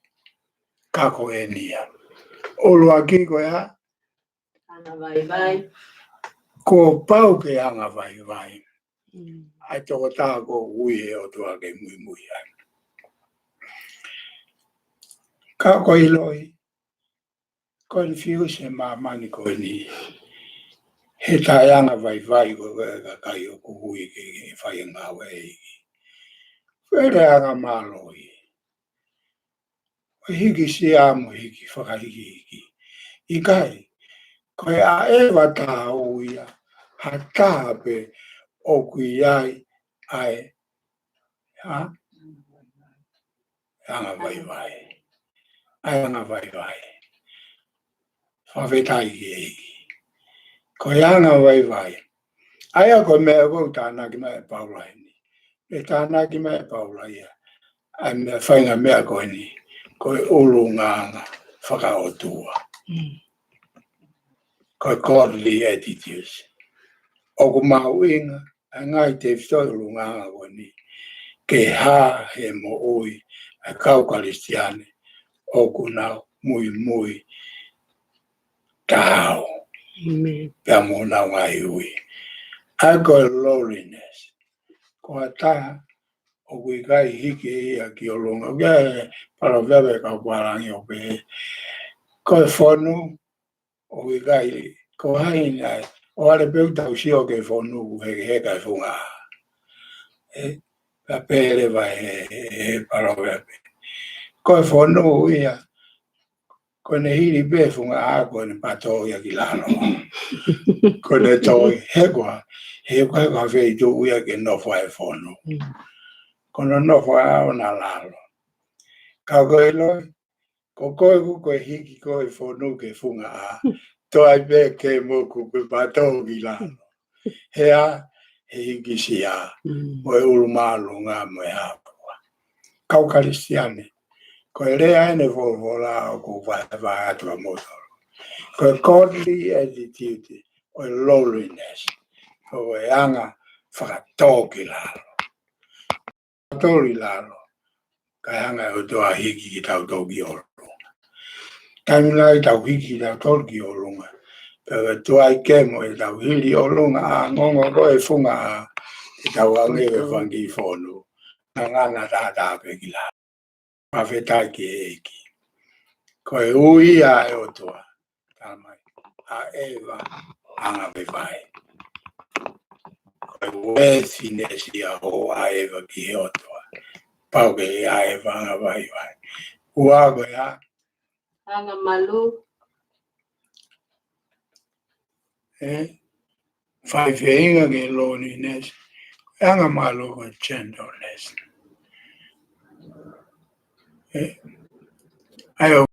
ka ko eni ia. ʻUluaki ko e hā? Anga vaivai. Kuo pau ke anga vaivai. Mm. ʻA e tokotaha ʻoku ui ʻe he ʻOtua ke muimui ai. Ka ʻoku ʻiloʻi, ko e fiu ʻi he māmani ko eni, he taʻeanga vaivai ko e kakai ʻoku ui ke, ke fai e ngāue ʻa e ʻEiki. Ko e anga mālohi. Ko e hiki siʻa mo e hiki fakahikihiki. ʻIkai, ko e ʻaʻeva taau ia, ha taha pē ʻoku ʻi ai ʻa e, hā? ʻa e anga vaivai. ʻA e anga vaivai. Fakafetaʻi ki he ʻEiki. Ko e anga vaivai. ʻA ia ko e meʻa ʻoku tānaki mai ʻe Paula heni. ʻE tānaki mai ʻe Paula ia ʻa e meʻa, faʻahinga meʻa ko eni, ko e ʻulungaanga fakaʻotua. Mm. Ko e godly attitudes. ʻOku mahuʻinga ʻa e ngaahi tefitoʻi ʻulungaanga ko eni ke hā he moʻui ʻa e kau Kalisitiane ʻoku nau muimui taau. ʻĒmeni. Pea mo honau ngaahi ui. ʻA ia ko e lowliness. Ko ha taha ʻoku ʻikai hiki ia ki ʻolunga. ʻOku ʻi ai e palōveape ʻa e kau pālangi ʻo pehē, ko e fonu ʻoku ʻikai, ko hai nai, ʻoku ʻalu pē ʻo tau sio ki he fonu ʻoku hekeheka e funga ʻā. ʻE, ka pehē leva he, he, he palōveape. Ko e fonu ia, ko ʻene hili pē funga ʻā, ko ʻene pātō ia ki lalo. Ko ʻene tō, he ko e hā, he ko e hā, ko e hā e feituʻu ia ke nofo ai e fonu. Mm. Ko hono nofo ʻaʻana lalo. Ka ko e loi, ko koe ʻoku ke hiki koe e fonu ki he funga ʻā, tō ai pē ke moku ke pātō ki lalo. He ʻā, he hikisia, Mm. mo e ʻulu māʻolunga mo e hāpua. Kau Kalisitiane, ko e lea eni e folofola ʻoku ou vahevahe atu kiate kimoutolu. Ko e godly attitude, ʻo e lowliness, ko e anga fakatō ki lalo. Tō ki lalo, kae hanga ʻe he ʻOtua ʻo hiki kitautolu ki ʻolunga. Taimi lahi tau hiki kitautolu ki ʻolunga, pea ʻe tuai ke mo ʻetau hili ʻolunga ʻā, ngongo ko e funga ʻā, ʻetau hangē ko e fanga kiʻi fonu, ngangana tātā pē ki lalo. Fakafetaʻi ki he ʻEiki. Ko e ui ia ʻa e ʻOtua, tala mai, ʻa ʻEva anga vaivai. Ko e worthiness ia ʻo ʻa ʻEva ki he ʻOtua. Pau ke ʻi ai e ʻEva anga vaivai. Ua ko e hā? Anga malū. ʻE, faifeinga ki he lowliness, anga malū ko e gentleness. ʻE, ʻa ia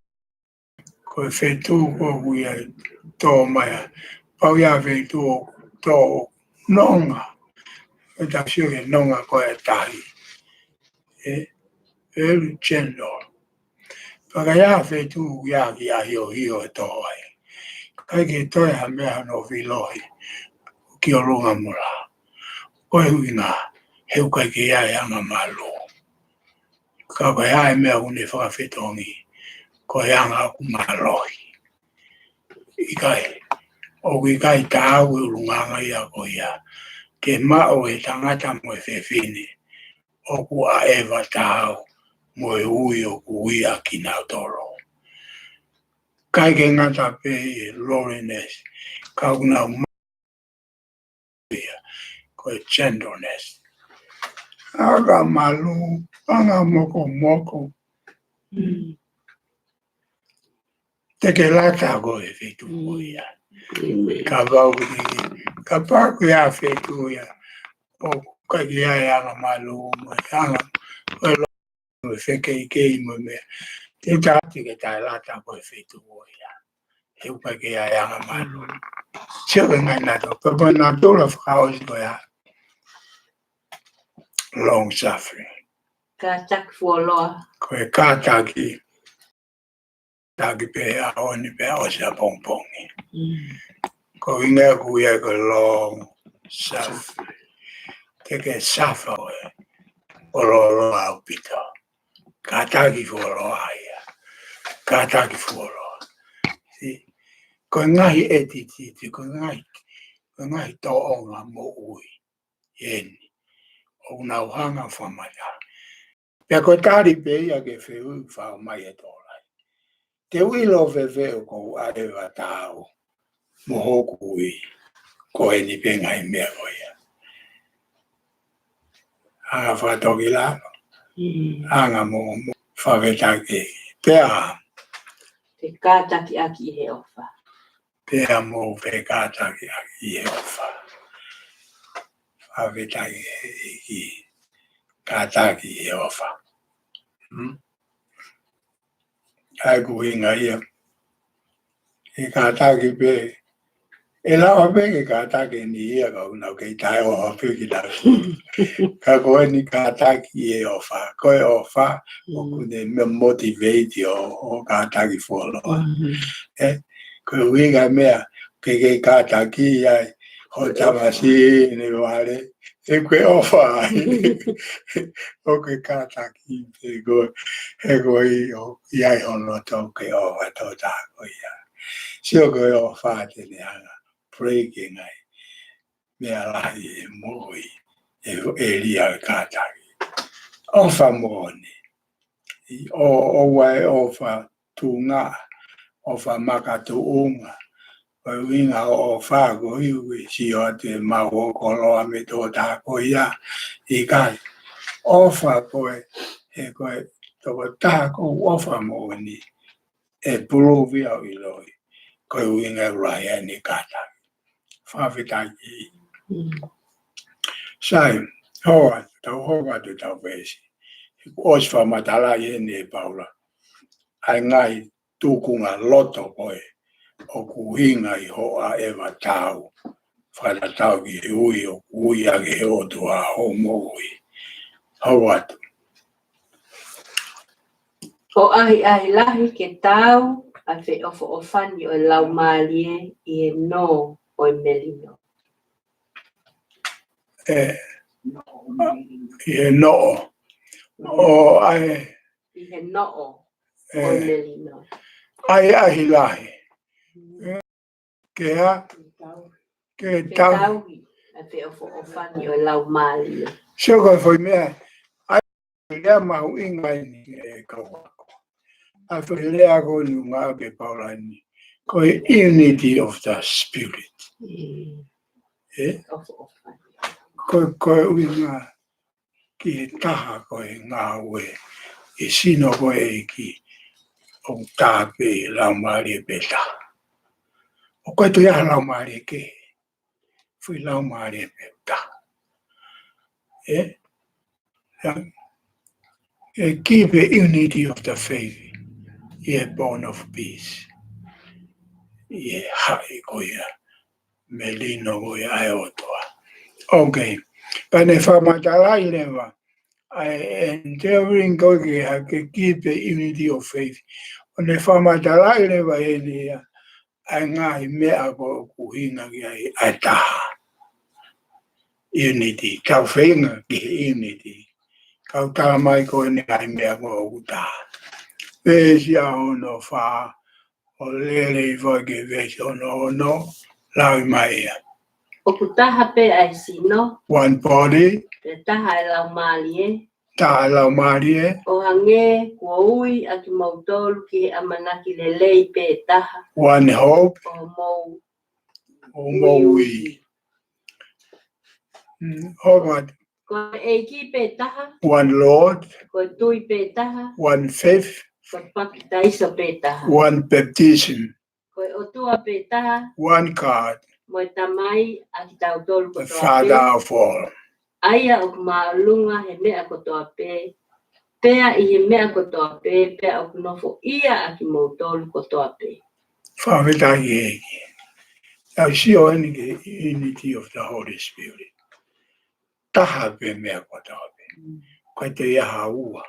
ko e feituʻu ʻoku ʻi ai e tō mai ʻa, pau ia feituʻu ʻoku tō nonga. ʻE tau sio ki he nonga ko e tahi. ʻE, very gentle. Pea ka ʻi ai ha feituʻu ʻoku ʻi ai e kiʻi ʻahiohio ʻe tō ai, ʻikai ke toe ha meʻa hono vilohi ki ʻolunga mo lalo. Ko e ʻuhinga, he ʻoku ʻikai ke ʻi ai e anga malū. Ka ko e hā e meʻa ʻoku ne fakafetongi, ko e anga ʻoku mālohi. ʻIkai, ʻoku ʻikai taau e ʻulungaanga ia ko ia ke maʻu ʻe he tangata mo e fefine ʻoku ʻaʻeva taau mo e ui ʻoku ui ʻa kinautolu. ʻIkai ke ngata pē ʻi he lowliness, ka ʻoku nau ma-, ia, ko e gentleness. Anga malū, anga mokomoko. Mm. Te ke lata koe he feituʻu ko ia. ʻĒmeni. Kapau ʻoku ke, kapau ʻoku ʻi ai e feituʻu ia ʻoku ʻikai ke ʻi ai e anga malū mo e anga, ko e lo-, mo e fekeikei mo e meʻa, te ta, te ke taʻelata koe he feituʻu ko ia. He ʻoku ʻikai ke ʻi ai e anga malū. Sio ki he ngaahi natula, ko e ngaahi natula fakaʻosi ko ia. Long suffering. Kātaki fuoloa. Ko e kātaki, taki pē ʻaho ni pea ʻosi ʻapongipongi. Mm. Ko e ʻuhinga ʻoku ui ia ko e long suffering. Te ke suffer ʻo e, ʻo loloa ʻaupito. Kātaki fuoloa ia. Kātaki fuoloa. See? Ko e ngaahi attitude, ko e ngaahi, ko e ngaahi tōʻonga moʻui eni ʻoku nau hanga ʻo fakamatala. Pea ko e tali pē ia ki he fehuʻi ʻoku faʻa ʻomai ʻe Tōlai. Te u ʻilo fēfē ʻoku ou ʻaʻeva taau mo hoku ui, ko eni pē ngaahi meʻa ko ia. Anga fakatōkilalo. Mm. Anga mo, mo fakafetaʻi. Pea. Fekātakiʻaki ʻi he ʻofa. Pea mou fekātakiʻaki ʻi he ʻofa. Fakafetaʻi ʻEiki. Kātaki ʻi he ʻofa. Hmm? ʻa ʻeku ʻuhinga ia. ʻE kātaki pē, ʻe lava pē ke kātaki eni ia ka ʻoku nau kei taʻeʻofa pē ki he ʻOtua. Ka ko eni kātaki ʻe he ʻofa, ko e ʻofa, ʻoku ne mo-, motivate ʻo, ʻo kātaki fuoloa. ʻE, ko e ʻuhinga meʻa, ke kei kātaki ai, ho tamasiʻi ʻi he vale, ʻe ko e ʻofa ai. ʻOku ke kātaki pē ko, he ko ʻi, ʻoku ʻi ai hono tō ke ʻofa tō tā ko ia. Sio ko e ʻofa te ne hanga breaking ai meʻa lahi ʻi he moʻui, ʻe, ʻe lia e kātaki. ʻOfa moʻoni. ʻI ʻo, ʻoua ʻe ʻofa tuʻunga, ʻofa makatuʻunga. Ko e ʻuhinga ʻo e ʻofa ko e ʻuhi sio atu ʻe mau ʻo koloa mei he tokotaha ko ia. ʻIkai, ʻofa ko e, he ko e tokotaha ʻoku ʻofa moʻoni. ʻE puluvi au ʻi loʻi. Ko e ʻuhinga ʻoku lahi ai ʻene kātaki. Fakafetaʻi. Sai, hoa, tau hoko atu tau veesi. He kuo ʻosi fakamatalaʻi eni ʻe Paula ʻa e ngaahi tūkunga loto ko ē ʻoku ʻuhinga ʻi hoʻo ʻeva tau. Fakatatau ki he ui ʻoku ui ʻaki ʻe he ʻOtua hoʻo moʻui. Hoko atu. ʻO ʻahiʻahi lahi ke tau ʻa e feʻofoʻofani ʻo e Laumālie ʻi he nō ʻo e melino. ʻE, ʻi he noʻo. ʻO ʻai ʻI he noʻo ʻo e melino. ʻAhiʻahi lahi. Ke hā? Ke tau. Ke tau ʻa e feʻofoʻofani ʻo e Laumālie. Sio ko e foʻi meʻa. ʻA e lea mahuʻinga eni ʻe kau ako. ʻA e foʻi lea ko eni ʻoku ngāueʻaki ʻe Paula eni. Ko e unity of the Spirit. ʻE? ʻOfoʻofani. Ko, ko e ʻuhinga ki he taha ko e ngāue ʻi he sino ko e ʻEiki ʻoku tā pē ʻi he Laumālie pē taha. ʻOku ʻikai toe ʻi ai ha laumālie kehe. Foʻi Laumālie pē taha. ʻE? ʻE keep the unity of the faith ʻi he bond of peace. ʻI he haʻi ko ia melino ko ia ʻa e ʻOtua. Okay. Pea ne fakamatalaʻi leva ʻa e enduring ko ē ke ha ke keep the unity of faith. ʻO ne fakamatalaʻi leva ʻe ia ʻa e ngaahi meʻa ko ē ʻoku ʻuhinga ki ai ʻa e taha. Unity. Tau feinga ki he unity. Kau tala mai ko eni ngaahi meʻa ko ē ʻoku taha. Veesi hono fā, ʻo lele hifo ki he veesi hono ono, lau mai ia. ʻOku taha pē ʻa e sino. One body. Pea taha ʻa e Laumālie. Taha ʻa e Laumālie. ʻO hangē kuo ui ʻa kimoutolu ki he ʻamanaki lelei pē taha. One hope. ʻO mou ʻO mou ui. Mm, hoko atu. Ko e ʻEiki pē taha. One Lord. Ko e tui pē taha. One faith. Ko e papitaiso pē taha. One baptism. Ko e ʻOtua pē taha. One God. Mo e Tamai ʻa kitautolu kotoa pē. The Father of all. ʻA ia ʻoku māʻolunga he meʻa kotoa pē, pea ʻi he meʻa kotoa pē, pea ʻoku nofoʻia ʻa kimoutolu kotoa pē. Fakafetaʻi ʻEiki. Tau sio eni ki he unity of the Holy Spirit. Taha pē meʻa kotoa pē. Mm. ʻIkai toe ʻi ai ha ua.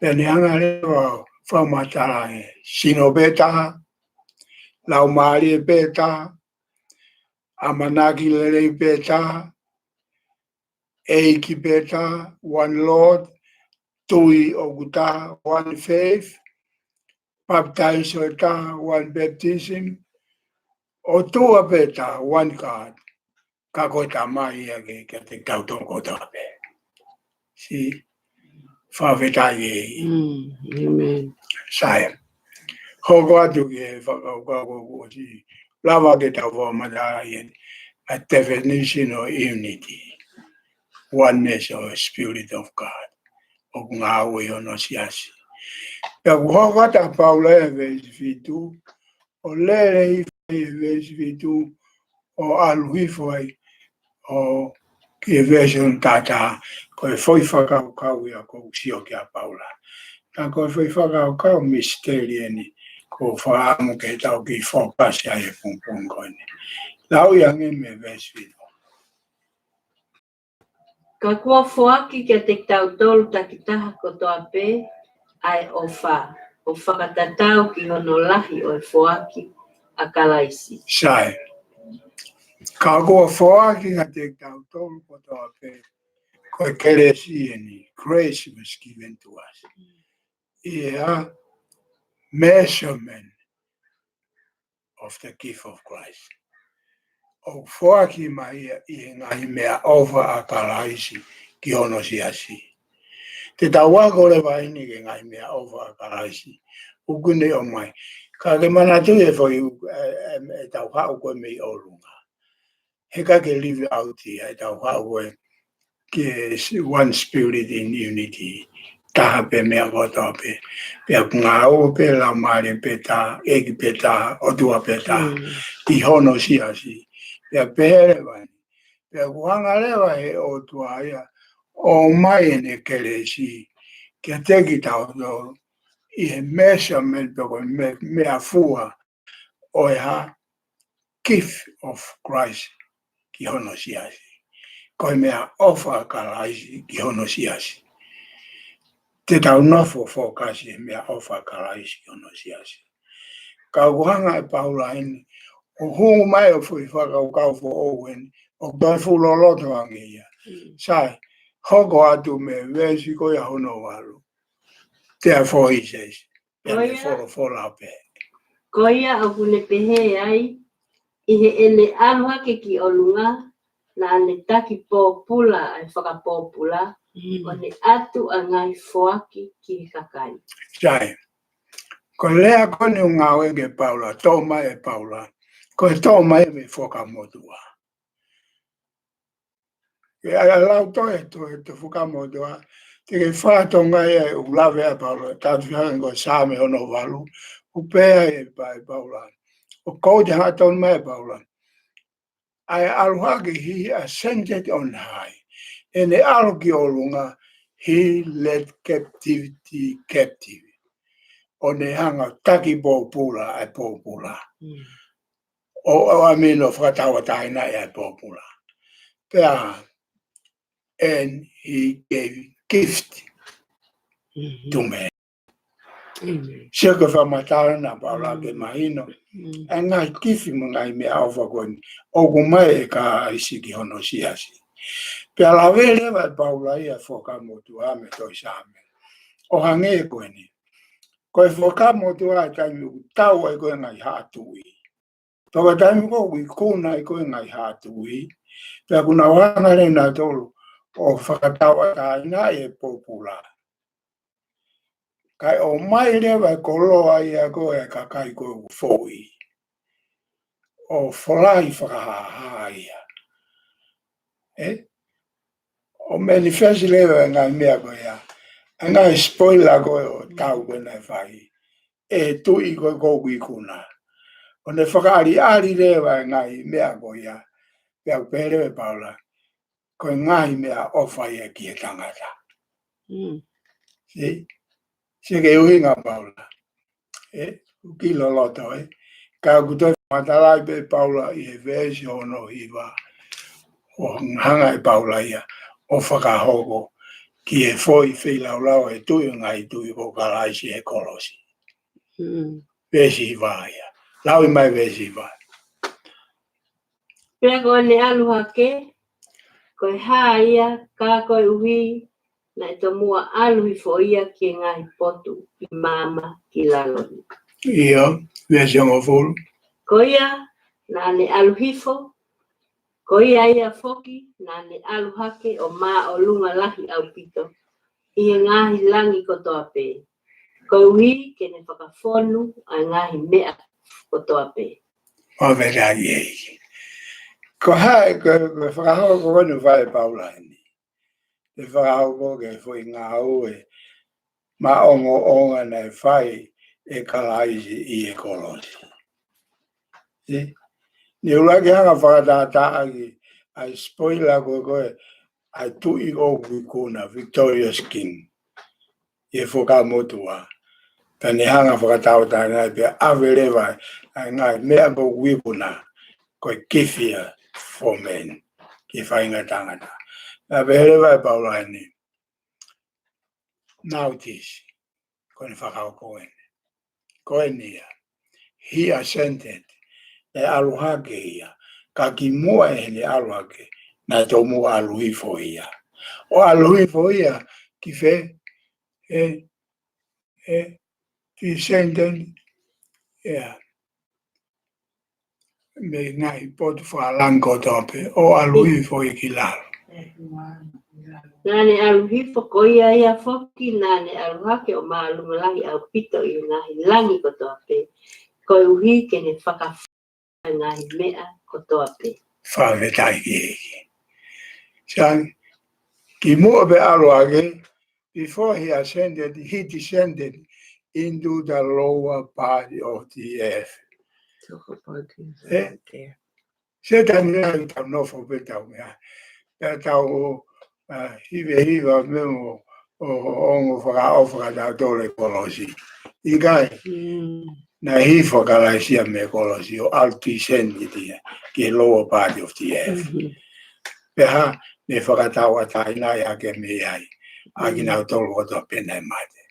Pea ne hanga leva ʻo fakamatala ʻe sino pē taha, Laumālie pē taha, ʻamanaki lelei pē taha, ʻEiki pē taha, one Lord, tui ʻoku taha, one faith, papitaiso ʻe taha, one baptism, ʻOtua pē taha, one God, ka ko e Tamai ia ke, ke te tau toko taha pē. See? Fakafetaʻi ʻEiki. Mm, amen. Sai. Hoko atu ki he fakakaukau ko ē kuo ʻosi lava ke tau fakamatalaʻi ʻa e definition of unity. Oneness of the Spirit of God. ʻOku ngāue ʻi hono siasi. Pea kuo hoko atu ʻa Paula he veesi fitu, ʻo lele hifo he veesi fitu, ʻo ʻalu hifo ai, ʻo ki he veesi hono taha taha, ko e foʻi fakakaukau ia ʻoku sio ki ai ʻa Paula. Ka ko e foʻi fakakaukau misiteli eni, ʻoku ou fakaʻamu ke tau kiʻi fokasi ai he pongipongi ko eni. Lau ia ange mei he veesi fitu. Ka kuo foaki kiate kitautolu takitaha kotoa pē ʻa e ʻofa, ʻo fakatatau ki hono lahi ʻo e foaki ʻa Kalaisi. Sai. Ka kuo foaki kiate kitautolu kotoa pē, ko e kelesi eni, grace was given to us. ʻI he measurement of the gift of Christ. ʻOku foaki mai ia ʻi he ngaahi meʻaʻofa ʻa Kalaisi ki hono siasi. Te tau ako leva eni ki he ngaahi meʻaʻofa ʻa Kalaisi ʻoku ne ʻomai. Ka ke manatuʻi e foʻi, ē, ē, ʻetau haʻu ko ē mei ʻolunga. He ka ke live out ia ʻetau haʻu ko ē ki he s-, one spirit in unity. Taha pē meʻa kotoa pē. Pea ʻoku ngāue pē Laumālie pē taha, ʻEiki pē taha, ʻOtua pē taha. Mm. ʻI hono siasi. Pea pehē leva eni. Pea ʻoku hanga leva he ʻOtua ia ʻo ʻomai ʻene kelesi kiate kitautolu ʻi he measurement pe ko e me-, meʻafua ʻo e hā, gift of Christ ki hono siasi. Ko e meʻaʻofa ʻa Kalaisi ki hono siasi. Te tau nofo fokasi he meʻaʻofa ʻa Kalaisi ki hono siasi. Ka ʻoku hanga ʻe Paula eni ʻo hū mai ʻo foʻi fakakaukau foʻou eni, ʻoku toe fuʻu loloto ange ia. Mm. Sai, hoko atu mei he veesi ko ia hono valu. Therefore he says, pea ne folofola pē. Ko ia ʻoku ne pehē ai, ʻi heʻene ʻalu hake ki ʻolunga, naʻa ne taki pōpula ʻa e fakapōpula, mm, ʻo ne ʻatu ʻa e ngaahi foaki ki he kakai. Sai. Ko e lea ko eni ʻoku ngāueʻaki ʻe Paula, toʻo mai ʻe Paula. Ko e toʻo mai mei he Fuakava Motuʻa. ʻE, ʻa e lau toe, toe, toe Fuakava Motuʻa. Te ke fakatonga ia ʻoku lave ai ʻa Paula, tatu fiha ko e Saame hono valu. ʻOku pehē ai ʻe Pa-, ʻe Paula. ʻOku ou te hanga tonu mai ʻe Paula. ʻA e ʻalu hake, he ascended on high. ʻEne ʻalu ki ʻolunga, he led captivity captive. ʻO ne hanga taki pōpula ʻa e pōpula. Mm. ʻO, ʻo ʻamino fakatauʻatāina ʻa e pōpula. Pea, and he gave gift, mhm, to man. Amen. Sio ki he fakamatala ʻa Paula ke, mm, mahino. Mm. ʻA e ngaahi gift mo e ngaahi meʻaʻofa ko eni ʻoku ʻomai ʻe Kalaisi ki hono siasi. Pea lave leva ʻe Paula ia Fuakava Motuʻa mo e tohi Saame. ʻO hangē ko eni. Ko e Fuakava Motuʻa ʻa e taimi ʻoku tau ai ko ē ngaahi haʻa tuʻi. Pea ko e taimi ko ē ʻoku ikuna ai ko ē ngaahi haʻa tuʻi. Pea ʻoku nau hanga leva nautolu ʻo fakatauʻatāinaʻi e pōpula. Kae ʻomai leva e koloa ia ko ē ʻa e kakai ko ē ʻoku foʻi. ʻO folahi fakahāhā ia. Ē? ʻO manifest leva e ngaahi meʻa ko ia. E ngaahi spoiler ko ē ʻo tau ko ē naʻe fai ʻe he tuʻi ko ē ʻoku ikuna. ʻO ne fakaʻaliʻali leva e ngaahi meʻa ko ia. Pea ʻoku pehē leva ʻe Paula, ko e ngaahi meʻaʻofa ia ki he tangata. Mm. See? Sio ki he ʻuhinga ʻa Paula. Ē, ʻoku kiʻi loloto, ē. Ka ʻoku toe fakamatalaʻi pē ʻe Paula ʻi he veesi hono hiva. ʻO hanga ʻe Paula ia ʻo fakahoko ki he foʻi feilaulau ʻa e tuʻi ʻo e ngaahi tuʻi ko Kalaisi he kolosi. Mm. Veesi hiva ia. Lau mai veesi hiva. Pea ko ʻene ʻalu hake, ko e hā ia, ka koeʻuhi naʻe tomuʻa ʻalu hifo ia ki he ngaahi potu ʻi maama ki lalo ni. ʻIo, veesi hongofulu. Ko ia naʻa ne ʻalu hifo, ko ia ia foki naʻa ne ʻalu hake ʻo māʻolunga lahi ʻaupito ʻi he ngaahi langi kotoa pē, koeʻuhi ke ne fakafonu ʻa e ngaahi meʻa kotoa pē. ʻO vela ʻEiki. Ko hai, ko, ko e fakahoko ko eni ʻoku fai ʻe Paula eni. ʻE fakahoko ki he foʻi ngāue maʻongoʻonga naʻe fai ʻe Kalaisi ʻi he kolosi. Ē? Ne ʻuluaki hanga fakatātā ʻaki ʻa e spoiler ko ē, ko ē, ʻa e tuʻi ʻoku ikuna, victorious king. ʻi he Fuakava Motuʻa. Pea ne hanga ʻo fakatauʻatāinaʻi pea ʻave leva ʻa e ngaahi meʻa mo e ikuʻanga ko e gift ia for men, ki he faʻahinga tangata. Naʻe pehē leva ʻe Paula ʻeni, notice, ko ʻene fakahoko ʻeni. Ko ʻeni ia. He ascended. Naʻe ʻalu hake ia. Ka kimuʻa ʻene ʻalu hake, naʻe tomuʻa ʻalu hifo ia. ʻO ʻalu hifo ia ki fē? He, he descended ia mei he ngaahi potu fakalangi kotoa pē, ʻo ʻalu hifo ia ki lalo. Naʻa ne ʻalu hifo ko ia ia foki, naʻa ne ʻalu hake ʻo māʻolunga lahi ʻaupito ʻi he ngaahi langi kotoa pē, koeʻuhi ke ne fakafou ʻa e ngaahi meʻa kotoa pē. Fakafetaʻi ki he ʻEiki. Sai, kimuʻa pea ʻalu hake, before he ascended, he descended into the lower part of the earth. Talk about this Eh? right there. Sētane ia ʻi tau nofo pē tau meʻa. Pea tau, ʻa, hivehiva mo, ʻo, ʻo ongo fakaʻofa kia tautolu ʻi he kolosi. ʻIkai, Mm. naʻe hifo ʻa Kalaisi ia mei he kolosi ʻo ʻalu descend ia ki he lower part of the earth. Mhm. Pea hā, ne fakatauʻatāinaʻi hake mei ai ʻa Mm. kinautolu kotoa pē naʻe mate.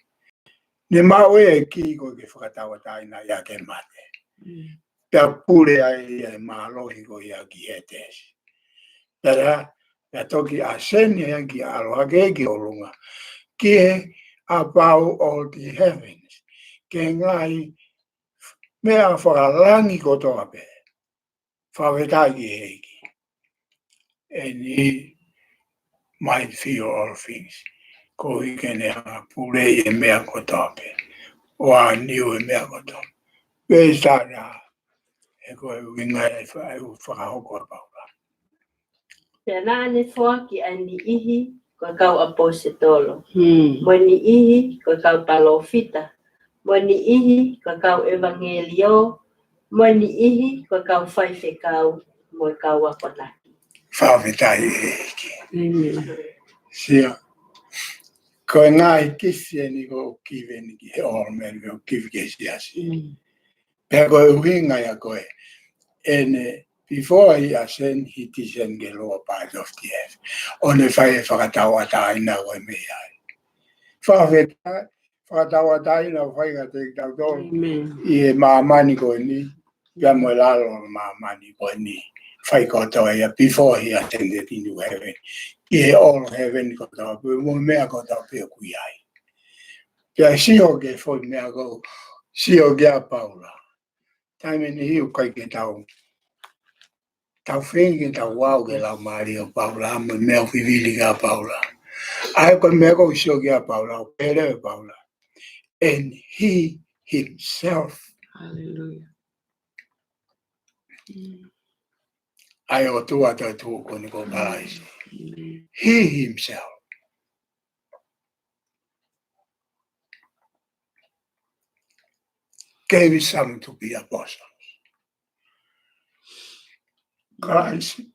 Ne maʻu ʻe ia e kī ko ē ke fakatauʻatāinaʻi hake e mate. Mm. Pea pule ai ʻa e mālohi ko ia ki Hētesi. Pea, pea toki ascend ia ki ʻalu hake ki ʻolunga. Ki he above all the heavens. Ki he ngaahi meʻa fakalangi kotoa pē. Fakafetaʻi ki he ʻEiki. And he might fill all things. Koeʻuhi ke ne hanga ʻo puleʻi e meʻa kotoa pē. ʻO ʻāniu e meʻa kotoa. Pea ʻi he taimi, he ko e ʻuhinga ia e fa-, e ʻū fakahoko ʻa Paula. Pea naʻa ne foaki ʻa e niʻihi ko e kau ʻaposetolo, Hmm. mo e niʻihi ko e kau palōfita, mo e niʻihi ko e kau ʻevangeliō, mo e niʻihi ko e kau faifekau, mo e kau akonaki. Fakafetaʻi ki he ʻEiki. Amen. Sio. Ko e ngaahi gift ʻeni ʻoku given ki he all men, ʻoku give ki he siasi. Mm. Pea ko e ʻuhinga ia ko ē, ʻene, before he ascend, he descend ki he lower part of the earth. ʻO ne fai e fakatauʻatāina ko ē mei ai. Fakafetaʻi, fakatauʻatāina ʻoku fai kiate kitautolu Amen. ʻi he māmani ko eni, pea mo e lalo ʻo e māmani ko eni. Fai kotoa ia before he ascended into heaven. ʻI he all heaven kotoa pē, mo e meʻa kotoa pē ʻoku ʻi ai. Pea sio ki he foʻi meʻa ko ē, sio kia Paula. Taimi ʻe niʻihi ʻoku ʻikai ke tau, tau feinga ke tau aʻu ki he laumālie ʻo Paula, mo e meʻa ʻoku vivili kia Paula. ʻA ia ko e meʻa ko ē ʻoku sio kia Paula, ʻoku pehē ʻe Paula. And he himself. Hallelujah. Mm. ʻA e ʻOtua toetuʻu ko eni ko Kalaisi. Amen. He himself gave some to be apostles. Kalaisi.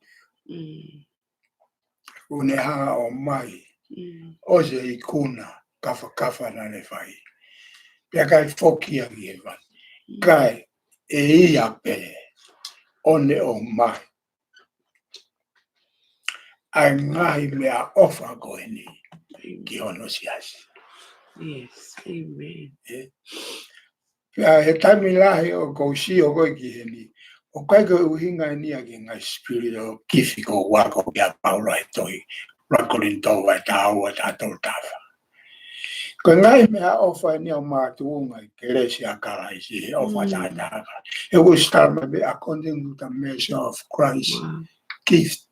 Mm. ʻOku ne hanga ʻo ʻomai. Mm. ʻOsi e ikuna kafakafa naʻa ne fai. Pea ʻikai foki ia ki hēvani. Mm. Kae ʻe ia pē ʻo ne ʻomai ʻa e ngaahi meʻaʻofa ko eni ki hono siasi. Yes, amen. ʻE. Pea he taimi lahi ʻoku ou sio ko ē ki heni, ʻoku ʻikai ko e ʻuhinga eni ia ki he ngaahi spiritual gift ko ē ʻoku ako kia Paula he tohi, ʻuluaki Kolinitō vahe taha ua, taha tolu, taha fā. Ko e ngaahi meʻaʻofa eni ʻoku makatuʻunga ʻi he kelesi ʻa Kalaisi, he ʻofa Mm. taʻengata. He ʻoku ʻosi tala mai pē according to the measure of Christ Wow. gift.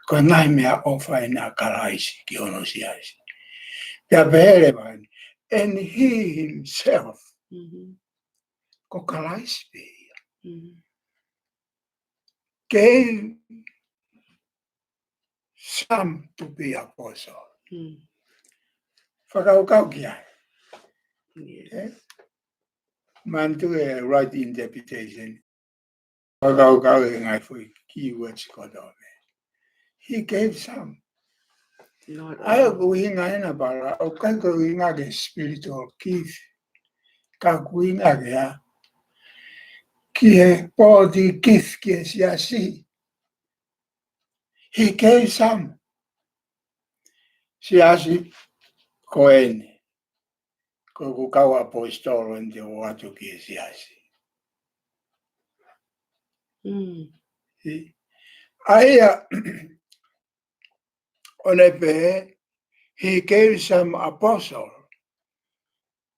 Ko e ngaahi meʻaʻofa eni ʻa Kalaisi ki hono siasi. Pea pehē leva eni, and he himself, Mhm. ko Kalaisi pē ia. Mhm. Gave some to be apostle. Mm. Fakakaukau ki ai. Yes. ʻE? Manatu e right interpretation. Fakakaukau e ngaahi foʻi keywords kotoa pē. He gave some. Not ʻA ia all. ʻOku ʻuhinga hena pala, ʻoku ʻikai ko e ʻuhinga ki he spiritual gift. Ka ʻoku ʻuhinga ki he, ki he body gift ki he siasi. He gave some. Siasi ko eni. Ko ʻeku kau ʻaposetolo eni te u ʻoatu ki he siasi. Mm. He, ʻa ia, ʻo ne pehē, he gave some apostle,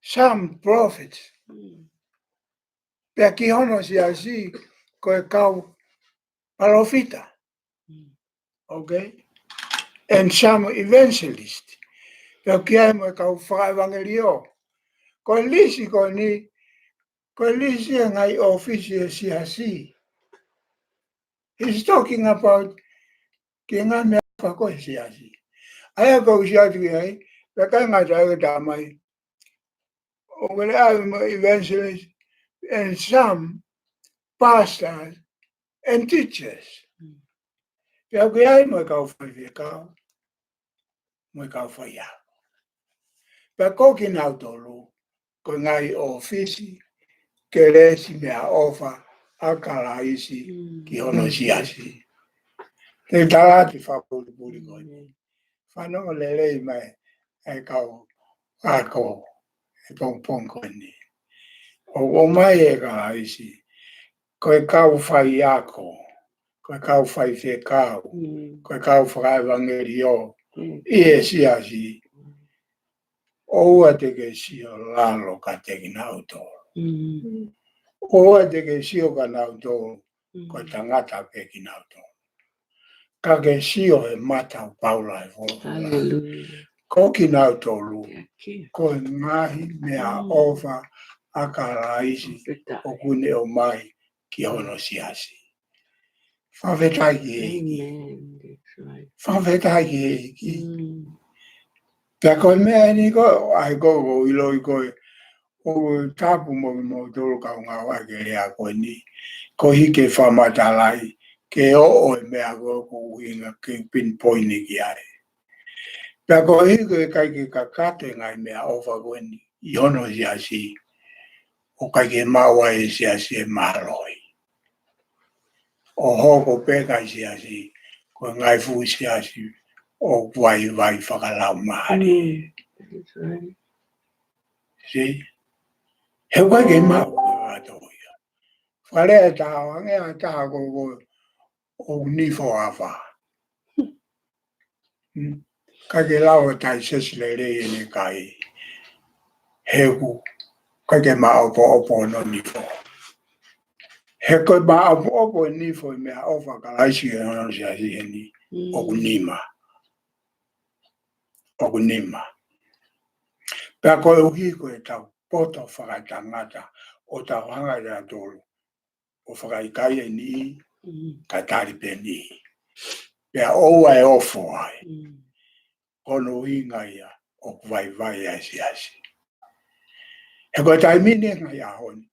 some prophets. Mm. Pea ki hono siasi, ko e kau palōfita. Mm. Okay? And some evangelist. Pea ki ai mo e kau fakaʻevangeliō. Ko e lisi ko eni, ko e lisi e ngaahi ʻōfisi e siasi. He's talking about ki he ngaahi meʻaʻofa ko e siasi. ʻA ia ko u sio atu ki ai, pea ʻikai ngata ai ka talamai. ʻOku lea ai mo e evangelist and some pastors and teachers. Mm. Pea ʻoku ʻi ai mo e kau faifekau, mo e kau faiako. Pea ko kinautolu, ko e ngaahi ʻōfisi, kelesi meʻaʻofa ʻa Kalaisi Mm. ki hono siasi. Te u tala atu e fakapulipuli ko eni. Mm. Fanongo lelei mai e kau ako he pongipongi ko eni. ʻOku ʻomai ʻe Kalaisi, ko e kau faiako, ko e kau faifekau, Mm. ko e kau fakaʻevangeliō, Mm. ʻi he siasi, ʻoua te ke sio lalo kiate kinautolu. Mm. ʻOua te ke sio kiate kinautolu, Mm. ko e tangata pē kinautolu. Ka ke sio he mata ʻo Paula he folofola. Hallelujah. Ko kinautolu, Yeah, okay. ko e ngaahi meʻaʻofa Mm. ʻa Kalaisi Fakafetaʻi. ʻoku ne ʻomai ki hono siasi. Fakafetaʻi ki he ʻEiki. Amen. That's right. Fakafetaʻi ki he ʻEiki. Mm. Pea ko e meʻa eni ko, ʻa ia ko, ko u ʻiloʻi ko e, ʻoku tapu mo, mo tolu kau ngāue ke lea ko eni. Ko e hiki e fakamatalaʻi, ke ʻoʻo e meʻa ko, ko e ʻuhinga ke pinpoint ki ai. Pea ko e hiki ʻikai ke kakato e ngaahi meʻaʻofa ko eni, ʻi hono siasi, ʻoku ʻikai ke maʻu ai e siasi e mālohi. ʻO hoko pē ʻa e siasi, ko e ngaahi fuʻu siasi ʻoku vaivai fakalaumālie. Mm, that's right. See? He ʻoku ʻikai ke maʻu ʻa e ʻato ia. Fakalea ʻe taha, hangē ha taha ko, ko, ʻoku nifo ʻafa. Mm. ʻIkai ke lava ʻo taisesi lelei ʻene kai. He ʻoku ʻikai ke maʻopoʻopo hono nifo. He ko e maʻopoʻopo e nifo e meʻaʻofa ʻa Kalaisi ʻi hono siasi heni. Mm. ʻOku nima. ʻOku nima. Pea koeʻuhi ko ʻetau poto fakatangata ʻo tau hanga ʻe tautolu ʻo fakaʻikaiʻi e niʻihi, Mm. ka tali pē niʻihi. Pea ʻoua ʻe ofo ai. Mm. Ko hono ʻuhinga ia ʻoku vaivai ai e siasi. He ko e taimi ni he ngaahi ʻaho ni,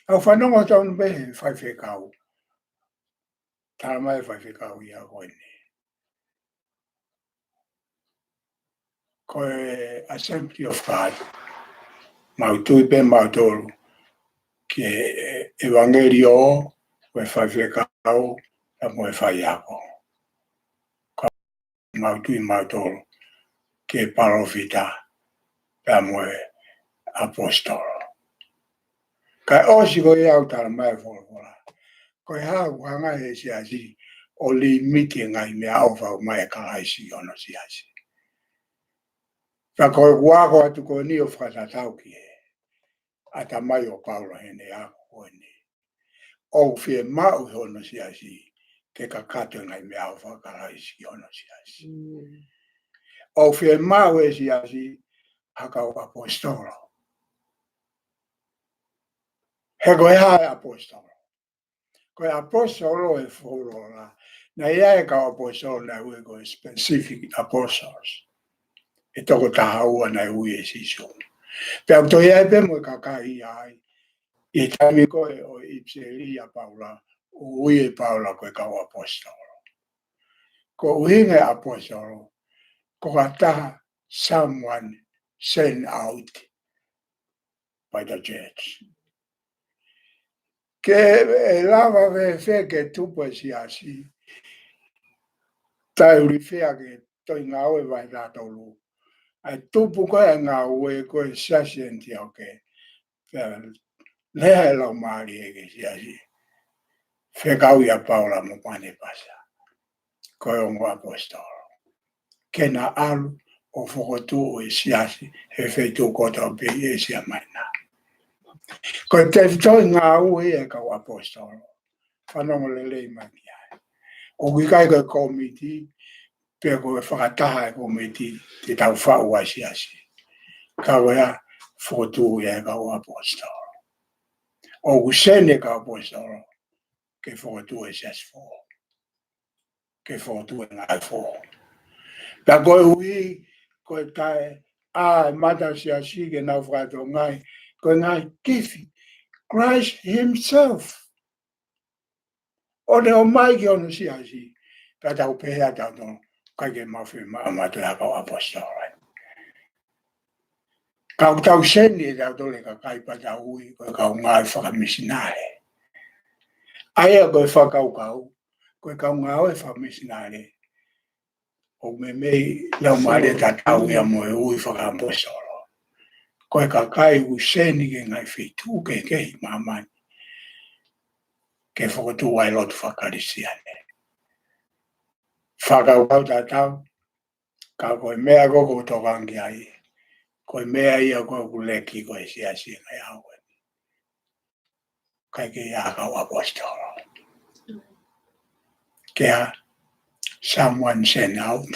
ʻoku fanongo tonu pē he faifekau. Talamai ʻe he faifekau ia ko eni, ko e Assembly of God, mau tui pē mautolu ki he ʻevangeliō, ko e faifekau, pea mo e faiako. Ka mau tui mautolu ki he palōfita, pea mo e ʻaposetolo. Kae ʻosi ko ia ʻoku talamai ʻe he folofola, ko e hā ʻoku hanga ʻe he siasi ʻo limiti e ngaahi meʻaʻofa ʻoku ʻomai ʻe Kalaisi ki hono siasi. Ka ko ʻeku ako atu ko eni ʻo fakatatau ki he ʻatamai ʻo Paula heʻene ako ko eni. ʻOku fiemaʻu ʻe hono siasi ke kakato e ngaahi meʻaʻofa ʻa Kalaisi ki hono siasi. Mm. ʻOku fiemaʻu ʻe he siasi ha kau ʻaposetolo. He ko e hā e ʻaposetolo? Ko e ʻaposetolo he folofola, naʻe ʻi ai e kau ʻaposetolo naʻe ui ko e specific apostles. ʻE toko taha ua naʻe ui ʻe Sīsū. Pea ʻoku toe ʻi ai pē mo e kakai ia ai. ʻI he taimi ko ē ʻo e ʻipiseli ʻa Paula, ʻoku ui ʻe Paula ko e kau ʻaposetolo. Ko e ʻuhinga e ʻaposetolo, Ko ha taha, someone sent out by the church. Ke ʻe lava fēfē ke tupu e siasi, tai ʻuli fea ke Tohi Ngāue vahe taha tolu. ʻA e tupu ko ē ngāue ko ē siasi ʻAniteoke. Pea lea e Laumālie ki he siasi. Fekau ʻia Paula mo Panepasa. Ko e ongo ʻaposetolo. Ke na ʻalu ʻo fokotuʻu e siasi he feituʻu kotoa pē ʻi ʻĒsia Maina. Ko e tefitoʻi ngāue ʻa e kau ʻaposetolo. Fanongo lelei mai ki ai. ʻOku ʻikai ko e kōmiti, pe ko e fakataha e kōmiti, te tau faʻu ʻa e siasi. Ka ko e fokotuʻu ʻa e kau ʻaposetolo. ʻOku sene kau ʻaposetolo, ke fokotuʻu e siasi foʻou. Ke fokotuʻu e ngāue foʻou. Pea koeʻuhi, ko e taʻe, ʻa e mata siasi ke nau fakatokangaʻi, ko e ngaahi gift, Christ himself. ʻO ne ʻomai ki hono siasi, pea tau pehē ʻa tautolu, ʻikai ke mau fiemaʻu ʻa e kau ʻaposetolo. Ka ʻoku tau sene ʻe tautolu e kakai pea tau ui, ko e kau ngāue fakamisinale. ʻA ia ko e fakakaukau, ko e kau ngāue fakamisinale. ʻOku meimei Laumālie tatau ia mo e ui fakaʻaposetolo. Ko e kakai ʻoku sene ki he ngaahi feituʻu kehekehe ʻi māmani. Ke fokotuʻu ai e lotu faka-Kalisitiane. Fakakaukau tatau, ka ko e meʻa ko ē ʻoku ou tokanga ki ai. Ko e meʻa ia ko ē ʻoku leki ko ē he siasi he ngaahi ʻaho ko eni. ʻIkai ke ʻi ai ha kau ʻaposetolo. Ke ʻa, someone sent out.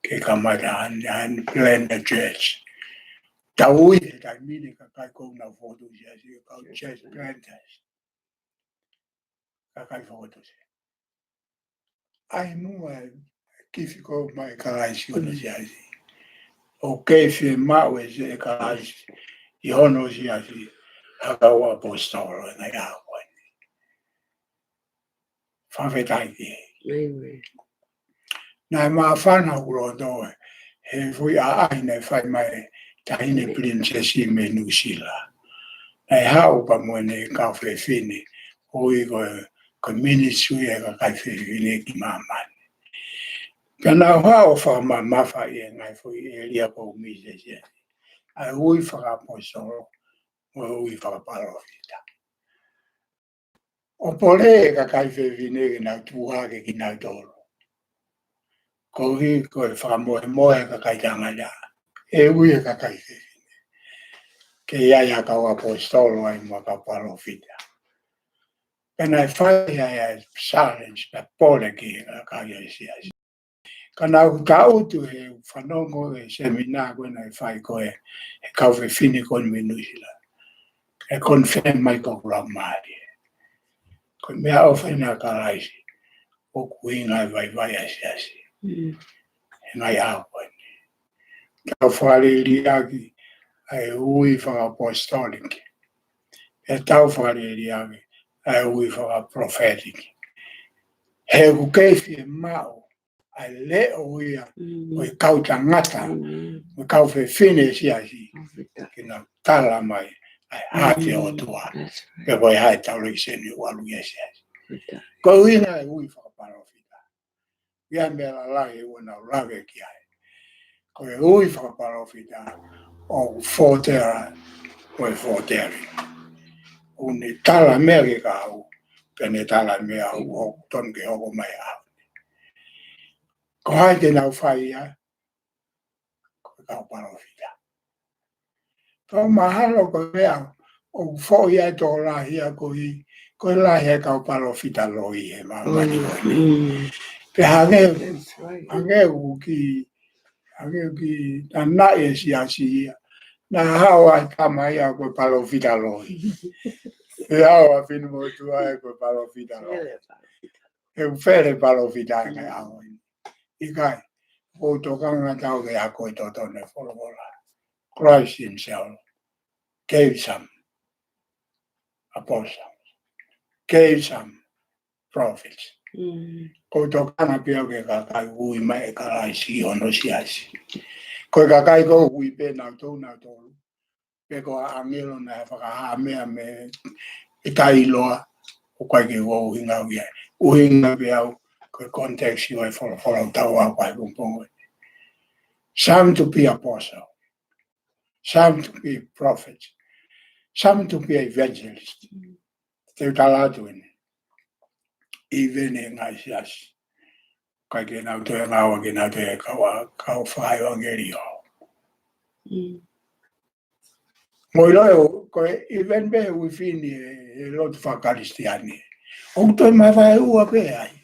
Ke kamata and, and plant a church. Tau ui he taimi ni kakai ko ē ʻoku nau fokotuʻu siasi, kau church planters. Kakai fokotuʻu siasi. ʻAi muʻa e gift ko ē mai ʻa Kalaisi ʻi hono siasi. ʻOku kei fiemaʻu ʻe he siasi ʻi hono siasi ha kau ʻaposetolo ʻi he ngaahi ʻaho ko eni. Fakafetaʻi ki he ʻEiki. Naʻe māfana hoku loto he foʻi ʻaʻahi naʻe fai mai ʻe he taʻahine pilinisesi mei Nuʻusila. Naʻe haʻu pea mo ʻene kau fefine, ʻo ui ko e, ko e ministry ʻa e kakai fefine ki māmani. Pea nau haʻu ʻo fakamamafaʻi e ngaahi foʻi ʻēlia ko ē ʻoku misi ai e siasi. ʻA e ui fakaʻaposetolo, mo e ui fakapalōfita. ʻO pole e kakai fefine ke nau tuʻu hake kinautolu. Koeʻuhi ko e fakamohemohe e kakai tangata, ʻe ui e kakai fefine. Ke ʻi ai ha kau ʻaposetolo ai mo ha kau palōfita. Pea naʻe fai ai e challenge pea pole ki he kakai ʻo e siasi. Ka naʻa ku tangutu he fanongo he semina ko ē naʻe fai ko ē ʻe he kau fefine ko eni mei Nuʻusila. ʻE confirm mai ko ē ʻoku laumālie. Ko e meʻaʻofa ʻeni ʻa Kalaisi, ʻoku ʻuhinga e vaivai ʻa e siasi. He ngaahi ʻaho ko eni. Tau fakaliliaki ʻa e ui fakaʻaposetoliki. ʻE tau fakaliliaki ʻa e ui fakapalōfitiki. He ʻoku kei fiemaʻu ʻa e leʻo ia ʻo e kau tangata, ʻo e kau fefine siasi. Ke nau tala mai ʻa e haʻate ʻOtua. Pe ko e hā e taulekiseni ʻoku ʻalu ki ai e siasi. Ko e ʻuhinga e ui fakapalōfita. ʻI ai e meʻa lalahi ʻoku nau lave ki ai. Ko e ui fakapalōfita ʻoku fōtela, ko e fōteli. ʻOku ne tala meʻa ki he kahaʻu, pea ne tala meʻa ʻoku tonu ke hoko mai ʻaho ni. Ko hai te nau fai ia, ko e kau palōfita. Pea mahalo ko e meʻa ʻoku foʻi ai e tokolahi ʻa ko ē, ko e lahi e kau palōfita loi he māmani ko eni. Pea hangē, hangē ʻoku ki, hangē ʻoku ki nanaʻi e siasi ia. Naʻa haʻu ai e tama ia ko e palōfita loi. Pea haʻu ʻa Finemotuʻa ia ko e palōfita loi. He ʻoku fele palōfita ʻi he ʻaho ni. ʻIkai, ʻoku ou tokanga atu ke ako e totonu e folofola. Christ himself gave some apostles, gave some prophets, ʻOku ou tokanga pē au ki he kakai ui mai ʻe Kalaisi ki hono siasi. Ko e kakai ko ē ui pē nautolu, nautolu. Pe ko ha ʻāngelo naʻe fakahā meʻa mei he taʻeʻiloa, ʻoku ʻikai ke u ʻuhinga au ia. ʻUhinga pē au ko e context ʻo e folofola ʻoku tau ako ai he pongipongi. Some to be apostle, some to be prophet, some to be evangelist. Te u tala atu eni. ʻIveni he ngaahi siasi, ʻikai ke nau toe ngāue ke nau toe kau, kau fakaʻevangeliō. Mo ʻiloʻi ʻoku, ko e ʻiveni pē ʻuhifini he, he lotu fakakalisitiane. ʻOku toe mavaeua pē ai.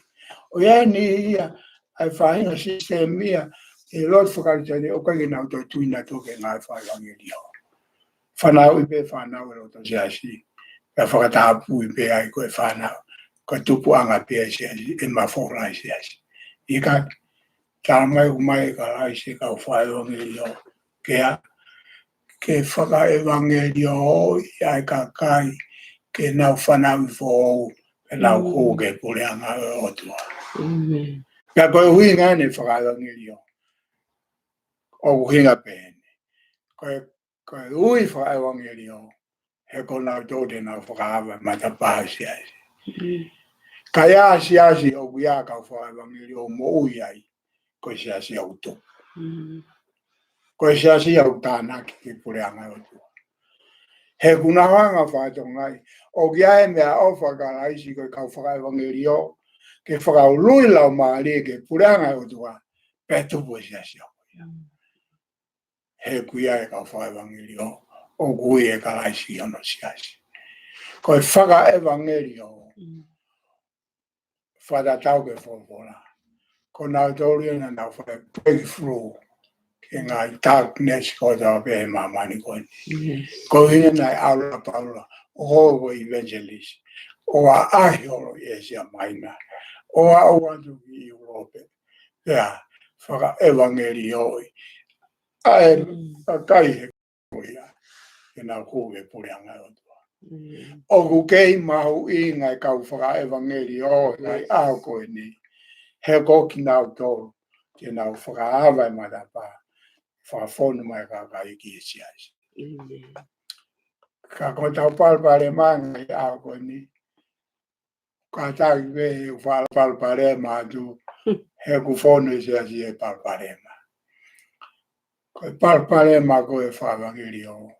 ʻOku ʻi ai eni ia, ʻa e faʻahinga system ia, he lotu fakakalisitiane, ʻoku ʻikai ke nau toe tui nautolu ki he ngāue fakaʻevangeliō. Fanauʻi pē fānau ʻe he loto siasi. Pea fakatapui pē ai ko e fānau. Ko e tupuʻanga pē ʻa e siasi, ʻe mafola ʻa e siasi. ʻIkai, tala mai ʻoku ʻomai ʻe Kalaisi e kau fakaʻevangeliō. Ke ʻa, ke fakaʻevangeliōʻi ʻa e kakai, ke nau fanauʻi foʻou, ke nau hū ki he puleʻanga ʻo e ʻOtua. Pea ko e ʻuhinga eni e fakaʻevangeliō. ʻOku ʻuhinga pē eni. Ko e, ko e ui fakaʻevangeliō, he ko nautolu te nau fakaava e matapā ʻo e siasi. Ka ʻi ai ha siasi ʻoku ʻi ai e kau fakaʻevangeliō moʻui ai, ko e siasi ʻoku tupu. Ko e siasi ʻoku tānaki ki he puleʻanga ʻo e ʻOtua. He ʻoku nau hanga ʻo fakatokangaʻi, ʻoku ʻi ai e meʻaʻofa ʻa Kalaisi ko e kau fakaʻevangeliō, ke fakaului laumālie ki he puleʻanga ʻo e ʻOtua, pea tupu e siasi ʻoku ʻi ai. He ʻoku ʻi ai e kau fakaʻevangeliō, ʻoku ui ʻe Kalaisi ki hono siasi. Ko e fakaʻevangeliō, fakatatau ki he folofola. Ko nautolu ia naʻa nau fai e breakthrough ki he ngaahi darkness kotoa pē ʻi māmani ko eni. Ko e ʻuhinga ia naʻe ʻalu ʻa Paula ʻo hoko ko e evangelist, ʻo ʻaʻahi holo ʻi ʻĒsia Maina, ʻo aʻu atu ki ʻIulope, pea fakaʻevangeliōʻi ʻa e kakai he ko ia, ke nau hū ki he puleʻanga ʻo e ʻOtua. ʻOku kei mahuʻinga e kau fakaʻevangeliō he ngaahi ʻaho ko eni, he ko kinautolu te nau fakaava e matapā, fakafonu mai e kakai ki he siasi. Ka ko ʻetau palopalema he ngaahi ʻaho ko eni, kātaki pē he ʻoku fai palopalema atu, he ʻoku fonu e siasi he palopalema. Ko e palopalema ko e fakaʻevangeliō,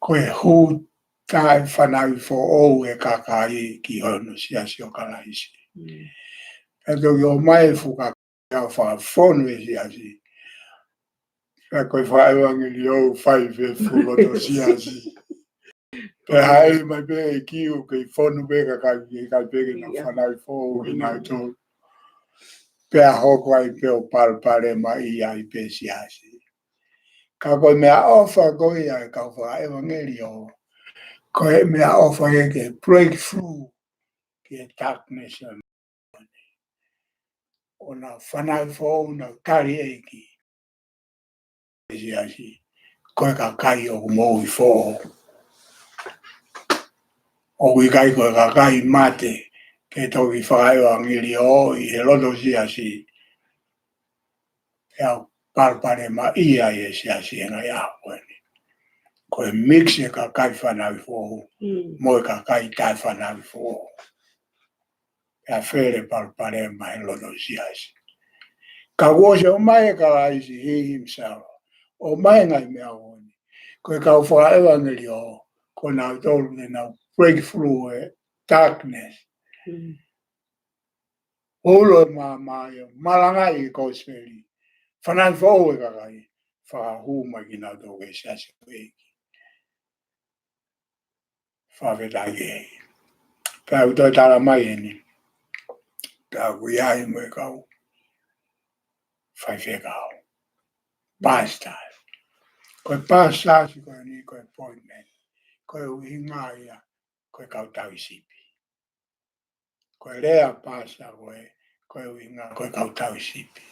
ko e hū taʻefanauʻi foʻou e kakai ki hono siasi ʻo Kalaisi. Pea toki ʻomai e fuka ʻo fakafonu e siasi. Pea ko e fakaʻevangeliō ʻoku fai pē fuʻu loto siasi. Pea haʻele mai pē ʻEiki ʻoku kei fonu pē kakai, kakai pē ke nau fanauʻi foʻou kinautolu. Pea hoko ai pē ʻo palopalemaʻi ai pē siasi. Ka ko e meʻaʻofa ko ia e kau fakaʻevangeliō, ko e meʻaʻofa ia ke breakthrough ki he darkness ʻo e māmani. ʻO nau fanauʻi foʻou, nau tali ʻEiki. Siasi, ko e kakai ʻoku moʻui foʻou. ʻOku ʻikai ko e kakai mate ke toki fakaʻevangeliōʻi he loto siasi. Pea palopalemaʻi ai e siasi he ngaahi ʻaho ko eni. Ko e mix e kakai fanauʻi foʻou mo e kakai taʻefanauʻi foʻou. Pea fele palopalema he loto siasi. Ka kuo ʻosi ʻomai ʻe Kalaisi, he himself, ʻomai e ngaahi meʻa ko eni. Ko e kau fakaʻevangeliō, ko nautolu te nau breakthrough e darkness. Ulo e māmani, malangaʻi e kosipeli. Fanauʻi foʻou e kakai, fakahū mai kinautolu ki he siasi ʻo e ʻEiki. Fakafetaʻi. Pea u toe tala mai eni. Pea u ʻi ai mo e kau faifekau. Pastors. Ko e pastors ko eni ko e appointment. Ko e ʻuhinga ia, ko e kau tauhi sipi. Ko e lea pastor ko e, ko e ʻuhinga ko e kau tauhi sipi.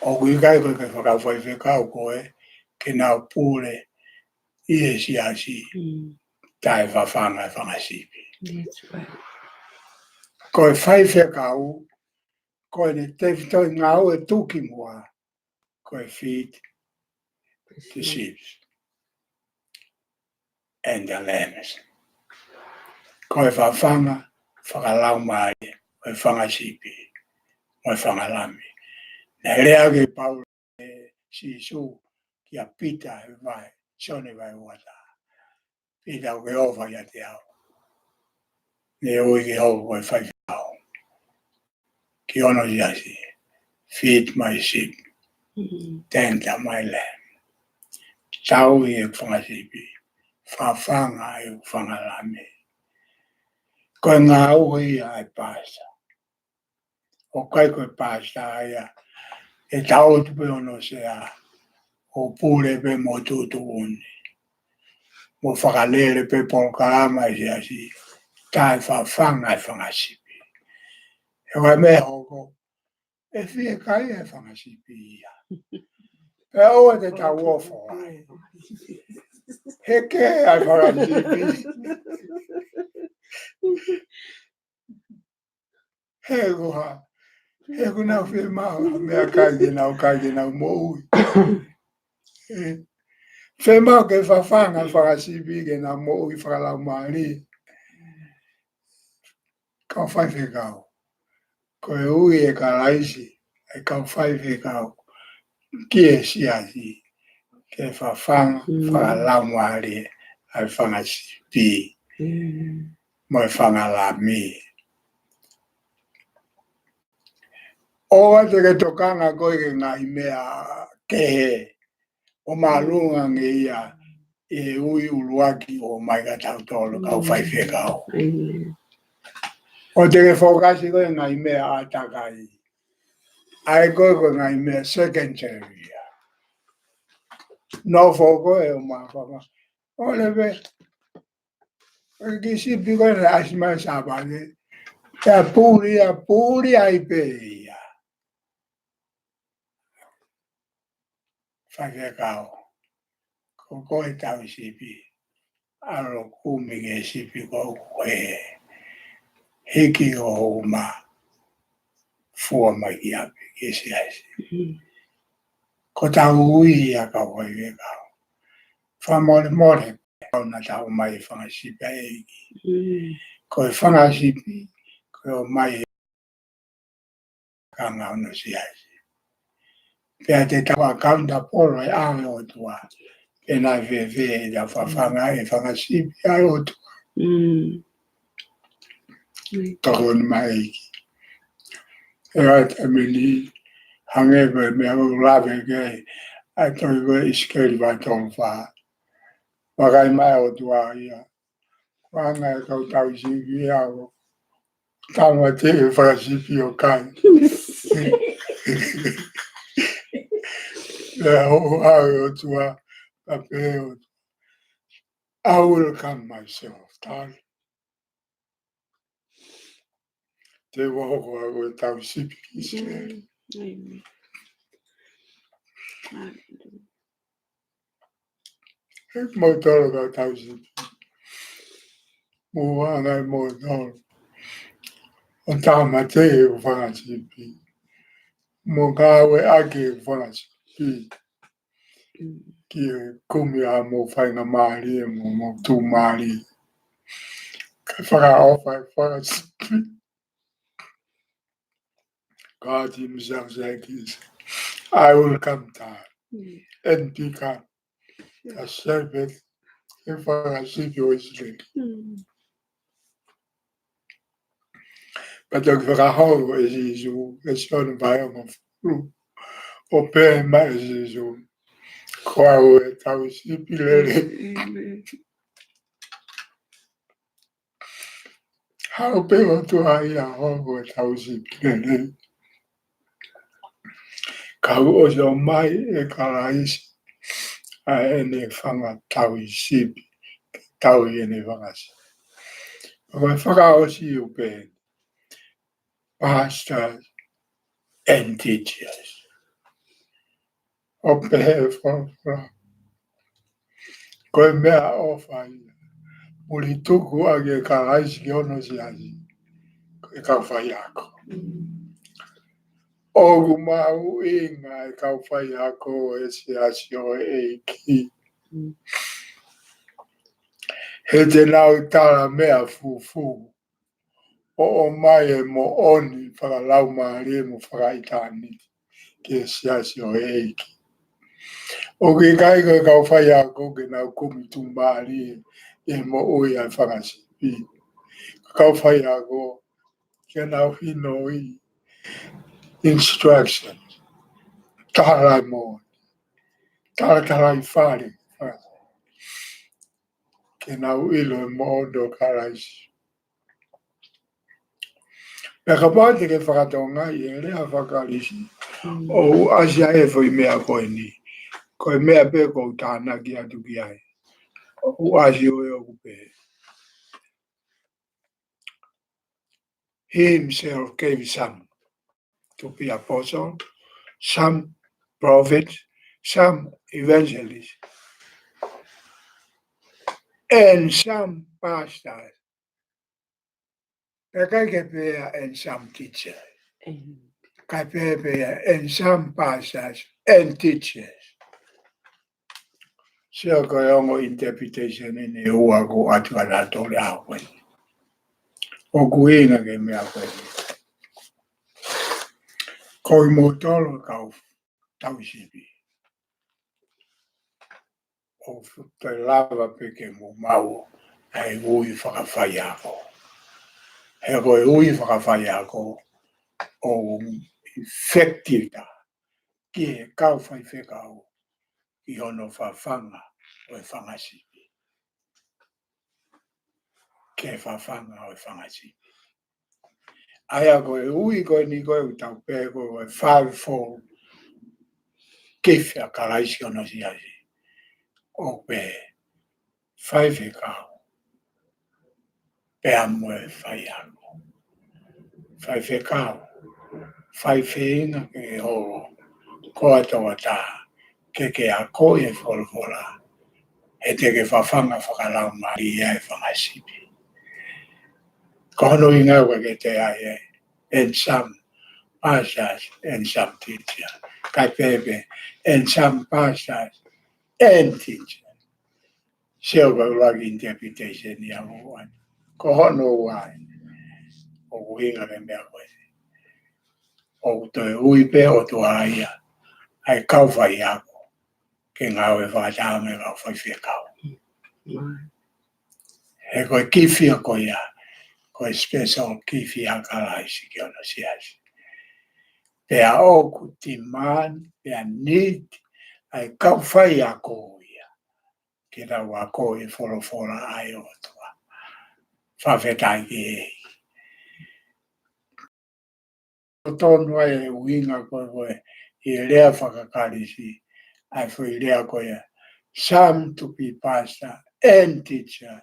ʻOku ʻikai ko e fakafefaifekau ko e ke nau pule ʻi he siasi taʻefafanga e fanga sipi. That's right. Ko e faifekau, ko ʻene tefitoʻi ngāue tuki muʻa, ko e feed the sheep and the lambs. Ko e fafanga fakalaumālie ʻo e fanga sipi mo e fanga lami. Naʻe lea ʻe Paula, ʻe Sīsū kia Pita he vahe, Sione vahe uataha: Pita, ʻoku ke ʻofa ʻiate au? Naʻe ui ke hoko ko e faifekau ki hono siasi. Feed my sheep, tend my lamb. Tauhi ʻeku fanga sipi, fafanga ʻeku fanga lami. Ko e ngāue ia ʻa e pastor. ʻOku ʻikai ko e pastor ia ʻe taʻotu pē hono sea ʻo pule pē mo tuʻutuʻuni mo fakalele pē polokalama ʻa e siasi, taʻe fafanga e fanga sipi. He ko e meʻa ʻe hoko, ʻe fiekaia e fanga sipi ia. Pea ʻoua te tau ofo ai. Heke ai e fanga sipi. He ko e hā? He ʻoku nau fiemaʻu ha meʻakai ke nau kai ke nau moʻui. ʻE, fiemaʻu ke fafanga e fanga sipi ke nau moʻui fakalaumālie. Kau faifekau, ko e ui ʻe Kalaisi e kau faifekau ki he siasi ke fafanga fakalaumālie ʻa e fanga sipi mo e fanga lami. ʻOua te ke tokanga koe ki he ngaahi meʻa kehe ʻo māʻolunga ange ia ʻi he ui ʻuluaki ʻo ʻomai kia tautolu kau faifekau. ʻOua te ke fokasi koe he ngaahi meʻa ʻātakai. ʻAi koe ko e ngaahi meʻa secondary ia. Nofo koe ʻo māfama. ʻOle pē, ʻoku ke sipi koe naʻe ʻasi mai Sāpate, ʻa puli, ʻa puli ai pē ia. Faifekau, ko koe tauhi sipi, ʻalu ʻo kumi ki he sipi ko ē ʻoku hē, hiki ʻo uma, fua mai ki ʻapi ki he siasi. Ko hotau ui ia kau faifekau. Fakamolemole, ʻoua naʻa tau ʻomai e fanga sipi ʻa e ʻEiki. Ko e fanga sipi, ko e ʻomai e kanga hono siasi. Pea te tau accountable he ʻao ʻo e ʻOtua. Pea naʻe fēfē ʻetau fafanga e fanga sipi ʻa e ʻOtua? Tokoni mai ʻEiki. ʻE ʻai taimi ni, hangē ko e meʻa ʻoku lave ki ai ʻa e tohi ko ē ʻIsikeli vahe tolu fā. Vakai mai ʻOtua ia. Ko e anga e kau tauhi sipi ia ʻoku tāmateʻi e fanga sipi ʻo kai. Pea ʻoku ʻai ʻOtua, ka pehē ʻOtua, I will come myself, darling. Te u hoko au ko e tauhi sipi ki ʻIsileli. He kimoutolu kau tauhi sipi, mou anga ʻi moutolu ʻo tāmateʻi ʻeku fanga sipi, mo ngāueʻaki ʻeku fanga sipi ki he kumi ʻa hoʻomou faingamālie mo hoʻomou tuʻumālie. Kae fakaʻofa e fanga sipi. God himself said this, I will come down and become a shepherd, e fanga sipi ʻo ʻIsileli. Pea toki fakahoko ʻe Sīsū, ʻe Sione vahe hongofulu, ʻo pehē mai ʻe Sīsū, ko au e tauhi sipi lelei. Haʻu pē ʻOtua ia ʻo hoko ko e tauhi sipi lelei. Ka kuo ʻosi ʻomai ʻe Kalaisi ʻa ʻene fanga tauhi sipi, ke tauhi ʻene fanga sipi. Ko e fakaʻosi ʻoku pehē, pastors and teachers. ʻOku pehē folofola, ko e meʻaʻofa ia, muli tuku ʻaki ʻe Kalaisi ki hono siasi, ko e kau faiako. ʻOku mahuʻinga e kau faiako ʻo e Siasi ʻo e ʻEiki. He te nau tala meʻa fufū ʻo ʻomai e moʻoni fakalaumālie mo fakaʻitāniti ki he Siasi ʻo e ʻEiki. ʻOku ʻikai ko e kau faiako ke nau kumi tuʻumālie ʻi he moʻui ʻa e fanga sipi. Ko e kau faiako ke nau hinoʻi instruction, tala moʻoni, talatalaifale, ke nau ʻilo e moʻoni ʻo Kalaisi. Pea kapau te ke fakatokangaʻi e lea faka-Kalisi, ʻoku ʻasi ai e foʻi meʻa ko eni. Ko e meʻa pē ʻoku ou tānaki atu ki ai, ʻoku ʻasi ʻo e ʻoku pehē: He himself gave some to be apostle, some prophet, some evangelist, and some pastors. Pea ʻikai ke pehē and some teachers. Kae pehē pē and some pastors and teachers. Sio ko e ongo interpretation eni ʻe ua ʻoku ʻoatu ʻa e tole ʻaho ko eni. ʻOku ʻuhinga ki he meʻa ko eni. Ko kimoutolu kau tauhi sipi, ʻoku toe lava pē ke mou maʻu ʻa e ui fakafaiako. He ko e ui fakafaiako ʻoku effective ki he kau faifekau ʻi hono fafanga ʻo e fanga sipi. Ke fafanga ʻo e fanga sipi. ʻA ia ko e ui ko eni ko e ʻoku tau pehē ko e fivefold gift ʻa Kalaisi ʻi hono Siasi. ʻOku pehē faifekau pea mo e faiako. Faifekau, fai feinga ke ke holo kotoa ʻa e taha ke ke akoʻi e folofola, he te ke fafanga fakalaumālie ʻa e fanga sipi. Ko hono ʻuhinga ia ʻoku ke toe ʻai e and some pastors and some teachers. Kae pehē pē and some pastors and teachers. Sio ko e ʻuluaki interpretation ia ʻoku ʻoatu. Ko hono ua eni, ʻoku ʻuhinga ki he meʻa ko eni. ʻOku toe ui pē ʻe he ʻOtua ia ʻa e kau faiako ke ngāue fakataha mo e kau faifekau. He ko e gift ia ko ia, ko e special gift ʻa Kalaisi ki hono Siasi. Pea ʻoku demand, pea need ʻa e kau faiako ia ke tau akoʻi e folofola ʻa e ʻOtua. Fakafetaʻi ki he ʻEiki. Totonu ai e ʻuhinga ko e, ko e, ʻi he lea faka-Kalisi, ʻa e foʻi lea ko ia, some to be pastor and teacher.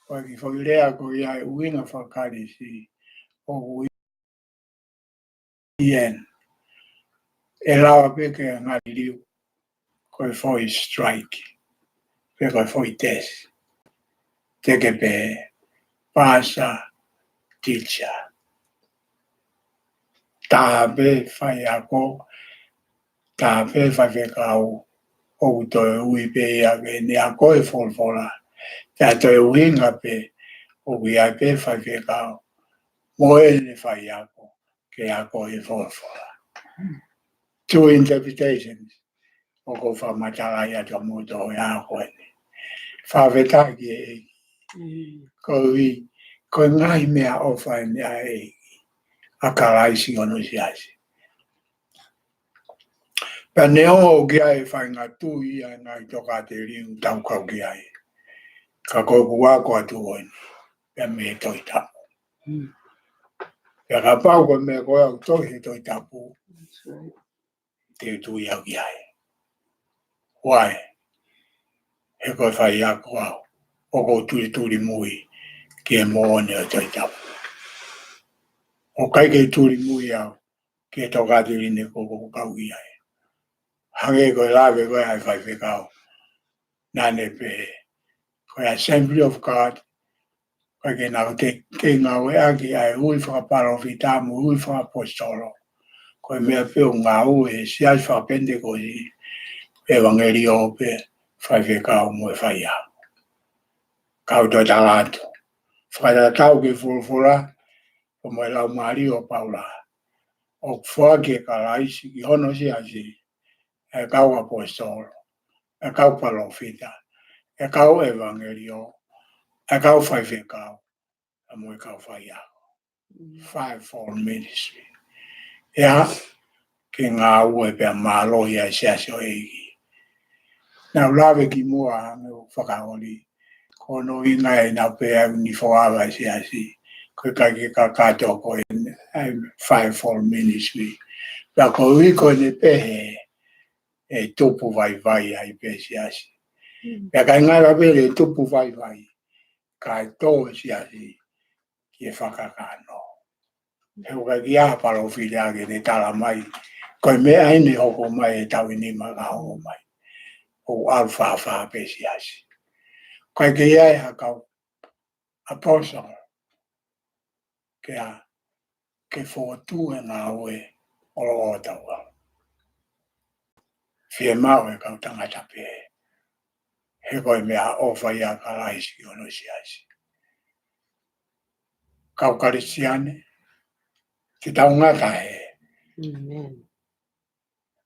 Ko e kiʻi foʻi lea ko ia e ʻuhinga faka-Kalisi, ʻoku ʻi heni. ʻE lava pē ke ngali liliu ko e foʻi strike, pe ko e foʻi test. Te ke pehē pastor, teacher. Taha pē faiako, taha pē faifekau, ʻoku toe ui pē ia ke ne akoʻi e folofola. Pea toe ʻuhinga pē, ʻoku ʻi ai pē faifekau mo ʻene faiako ke akoʻi e folofola. Two interpretations ʻoku ou fakamatalaʻi atu kiate kimoutolu he ʻaho ko eni. Fakafetaʻi ki he ʻEiki. Koeʻuhi ko e ngaahi meʻaʻofa eni ʻa e ʻEiki, ʻa Kalaisi ʻi hono Siasi. Pea neongo ʻoku ʻi ai e faʻahinga tui ʻa e ngaahi tokāteline ʻoku tau kau ki ai, ka ko ʻeku ako atu ko eni, pea mei he Tohi Tapu. Pea kapau ko e meʻa ko ē ʻoku tohi he Tohi Tapu, te u tui au ki ai. Why? He ko e faiako au, ʻoku ou tulituli mui ki he moʻoni ʻo e Tohi Tapu. ʻOku ʻikai ke tulimui au ki he tokāteline ko ē ʻoku ou kau ki ai. Hangē ko e lave ko ē ʻa e faifekau, naʻa ne pehē ko e Assembly of God, Ko e ke nau te ke ngāueʻaki ʻa e ui fakapalōfita mo e ui fakaʻaposetolo. Ko e meʻa pē ʻoku ngāue he siasi fakapenitekosi, ʻevangeliō pē, faifekau mo e faiako. Kau toe tala atu, fakatatau ki he folofola, ko e mo e laumālie ʻo Paula, ʻoku foaki ʻe Kalaisi ki hono siasi ʻa e kau ʻaposetolo, ʻa e kau palōfita, ʻa e kau ʻevangeliō, ʻa e kau faifekau, ʻa mo e kau faiako. Fivefold ministry. ʻE ʻa, ke ngāue pea mālohi ʻa e siasi ʻo e ʻEiki. Naʻa ku lave kimuʻa ʻa e fakaoli, ko hono ʻuhinga ʻe nau pehē ʻa e uniform ʻa e siasi, ko e ʻikai ke kakato ko e, ʻa e fivefold ministry. Pea ko e ʻuhi ko ʻene pehē, ʻe tupu vaivai ai pē siasi. Pea ʻikai ngata pē ʻene tupu vaivai, kae tō siasi ki he fakakakano. He ʻoku ʻikai ke ʻi ai ha palōfita ke ne tala mai, ko e meʻa ʻeni ʻe hoko mai he taʻu ʻe nima ka hoko mai. ʻOku ʻalu fāfā pē siasi. ʻIkai ke ʻi ai ha kau ʻaposetolo ke ʻa, ke fokotuʻu e ngāue ʻo loʻo taua. Fiemaʻu e kau tangata pē. He ko e meʻaʻofa ia ʻa Kalaisi ki hono siasi. Kau Kalisitiane, te tau ngata he. Amen.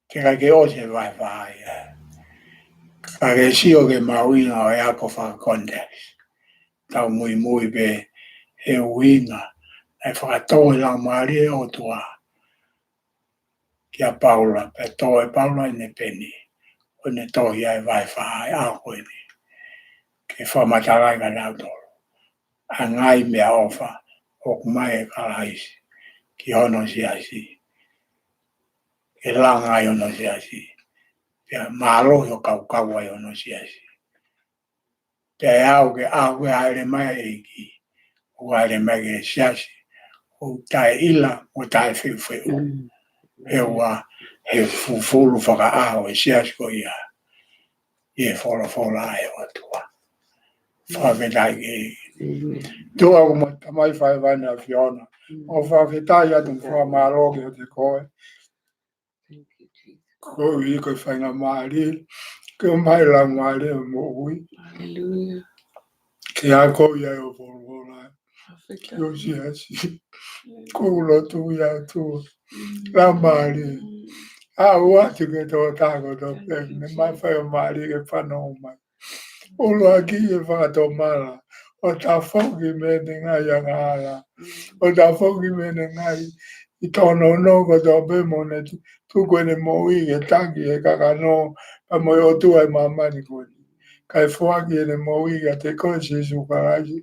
Te ʻikai ke ʻosi e vaeua ia. Ka ke sio ki he mahuʻinga ʻo e ako faka-context. Tau muimui pē he ʻuhinga ʻa e fakatō e Laumālie ʻo e ʻOtua kia Paula, pea tō ʻe Paula ʻene peni, ʻo ne tohi ʻa e vaeua e ako ʻeni. Ke fakamatalaʻi kia nautolu ʻa e ngaahi meʻaʻofa ʻoku ʻomai ʻe Kalaisi ki hono siasi. ʻE langa ai hono siasi. Pea mālohi ʻo kaukau ai hono siasi. Pea ʻe aʻu ke aʻu ke hāʻele mai e ʻEiki. ʻO hāʻele mai ki he siasi ʻoku taʻeʻila mo taʻefeʻufeʻu. He ʻoku ʻi ai e fufulu fakaʻaho e siasi ko ia ʻi he folofola ʻa e ʻOtua. Fakafetaʻi ki he ʻEiki. Amen. Tuʻa ko e mo e Tamai Faifekau ʻAfiona. ʻOku fakafetaʻi atu mo fakamālō kiate koe. Thank you, Jesus. Koeʻuhi ko e faingamālie ke ʻomai Laumālie ʻo e moʻui. Hallelujah. Ke akoʻi ai hoʻo folofola ki ho siasi. Ko e lotu ia atu. Laumālie. ʻOatu ke tō tako tō pē, ne ʻomai faingamālie ke fanongo mai. ʻUluaki e fakatomala, ʻo tafoki mei heʻene ngaahi angahala, ʻo tafoki mei heʻene ngaahi ʻi tono no ko tō pē mo ne tu-, tuku ʻene moʻui ke taki e kakano, pea mo e ʻOtua ʻi māmani ko eni. Kae foaki ʻene moʻui kiate koe Sīsū Kalaisi,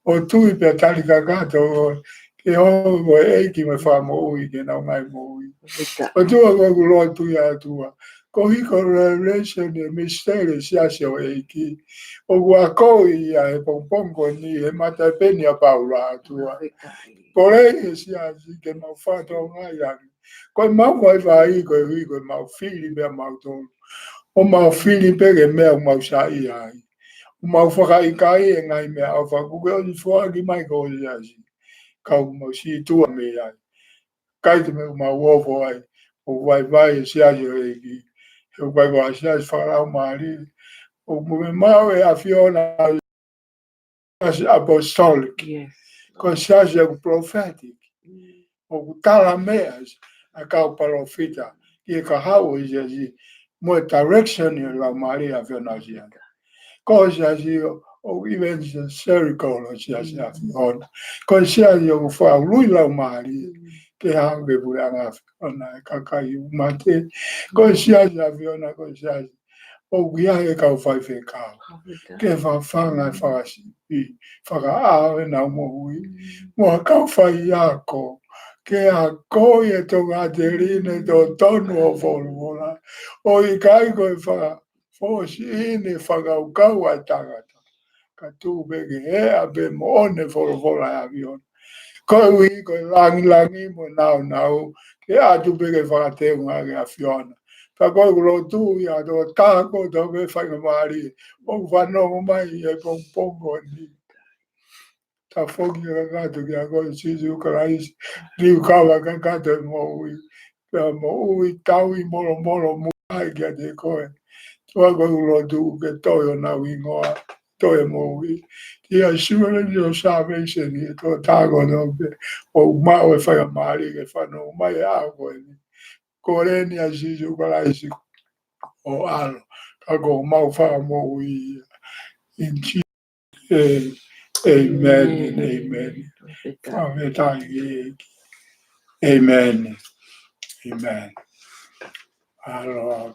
ʻo tui pea tali kakato koe ke hoko ko e ʻEiki mo e Fakamoʻui ki heʻenau ngaahi moʻui. ʻOtua ko ʻeku lotu ia ʻAtua. Koeʻuhi ko e revelation e misiteli siasi ʻo e ʻEiki. ʻOku akoʻi ia he pongipongi ko eni he mata e peni ʻa Paula ʻAtua. Pole e siasi ke mau fatongia ia. Ko e mau vaivai koeʻuhi ko e mau fili pē ʻa mautolu. ʻO mau fili pē ki he meʻa ʻoku mau saiʻia ai. ʻO mau fakaʻikaiʻi e ngaahi meʻaʻofa kuo ke ʻosi foaki mai ki ho siasi. Ka ʻoku mau sītuʻa mei ai. ʻIkai te mau ofo ai, ʻoku vaivai e siasi ʻo e ʻEiki. He ʻoku ʻikai ko ha siasi fakalaumālie. ʻOku mo e maʻu ʻe he ʻAfiona siasi apostolic. Yes. Ko e siasi ʻoku prophetic. ʻOku tala meʻa ʻa e kau palōfita ki he kahaʻu ʻo e siasi. Mo e direction ʻa e Laumālie ʻa e ʻAfiona ʻo e siasi. Ko e siasi ʻoku, ʻoku evangelical ʻo e siasi ʻa e ʻAfiona. Ko e siasi ʻoku fakaului Laumālie ke haʻu ki he puleʻanga ʻa e ʻAfiona ʻi he kakai ʻoku mate. Ko e siasi ʻa e ʻAfiona, ko e siasi ʻoku ʻi ai e kau faifekau ke fafanga e fakasipi, fakaʻau ʻenau moʻui. Mo e kau faiako ke akoʻi e tokāteline totonu ʻo e folofola. ʻO ʻikai ko e faka- foʻi siʻi ne fakakaukau ʻa e tangata. Ka tuʻu pē ke hā pē moʻoni e folofola ʻa e ʻAfiona. Koeʻuhi ko e langilangi mo e nāunau ke ʻatu pē ke fakateunga ki he ʻAfiona. Ka ko ʻeku lotu ia ʻAtua, tō tako tō pē faingamālie ʻoku fanongo mai he pongipongi ni. tafoki kakato kiate koe Sīsū Kalaisi, liukava kakato e moʻui, pea moʻui tauʻi molomolo muʻa ai kiate koe. Tuʻa ko e lotu ke toe ʻo nau hingoa, toe moʻui. Ia Sīsū le ni o salvation, ia to tako no pe, ʻo maʻu e faingamālie ke fanongo mai ʻa koe ni. Ko e leni ʻa Sīsū Kalaisi ʻo ʻAlo, ka ko homau Fakamoʻui ia. In Jesus' name, amen and amen. Fakafetaʻi ki he ʻEiki. Amen. Amen. ʻAlo.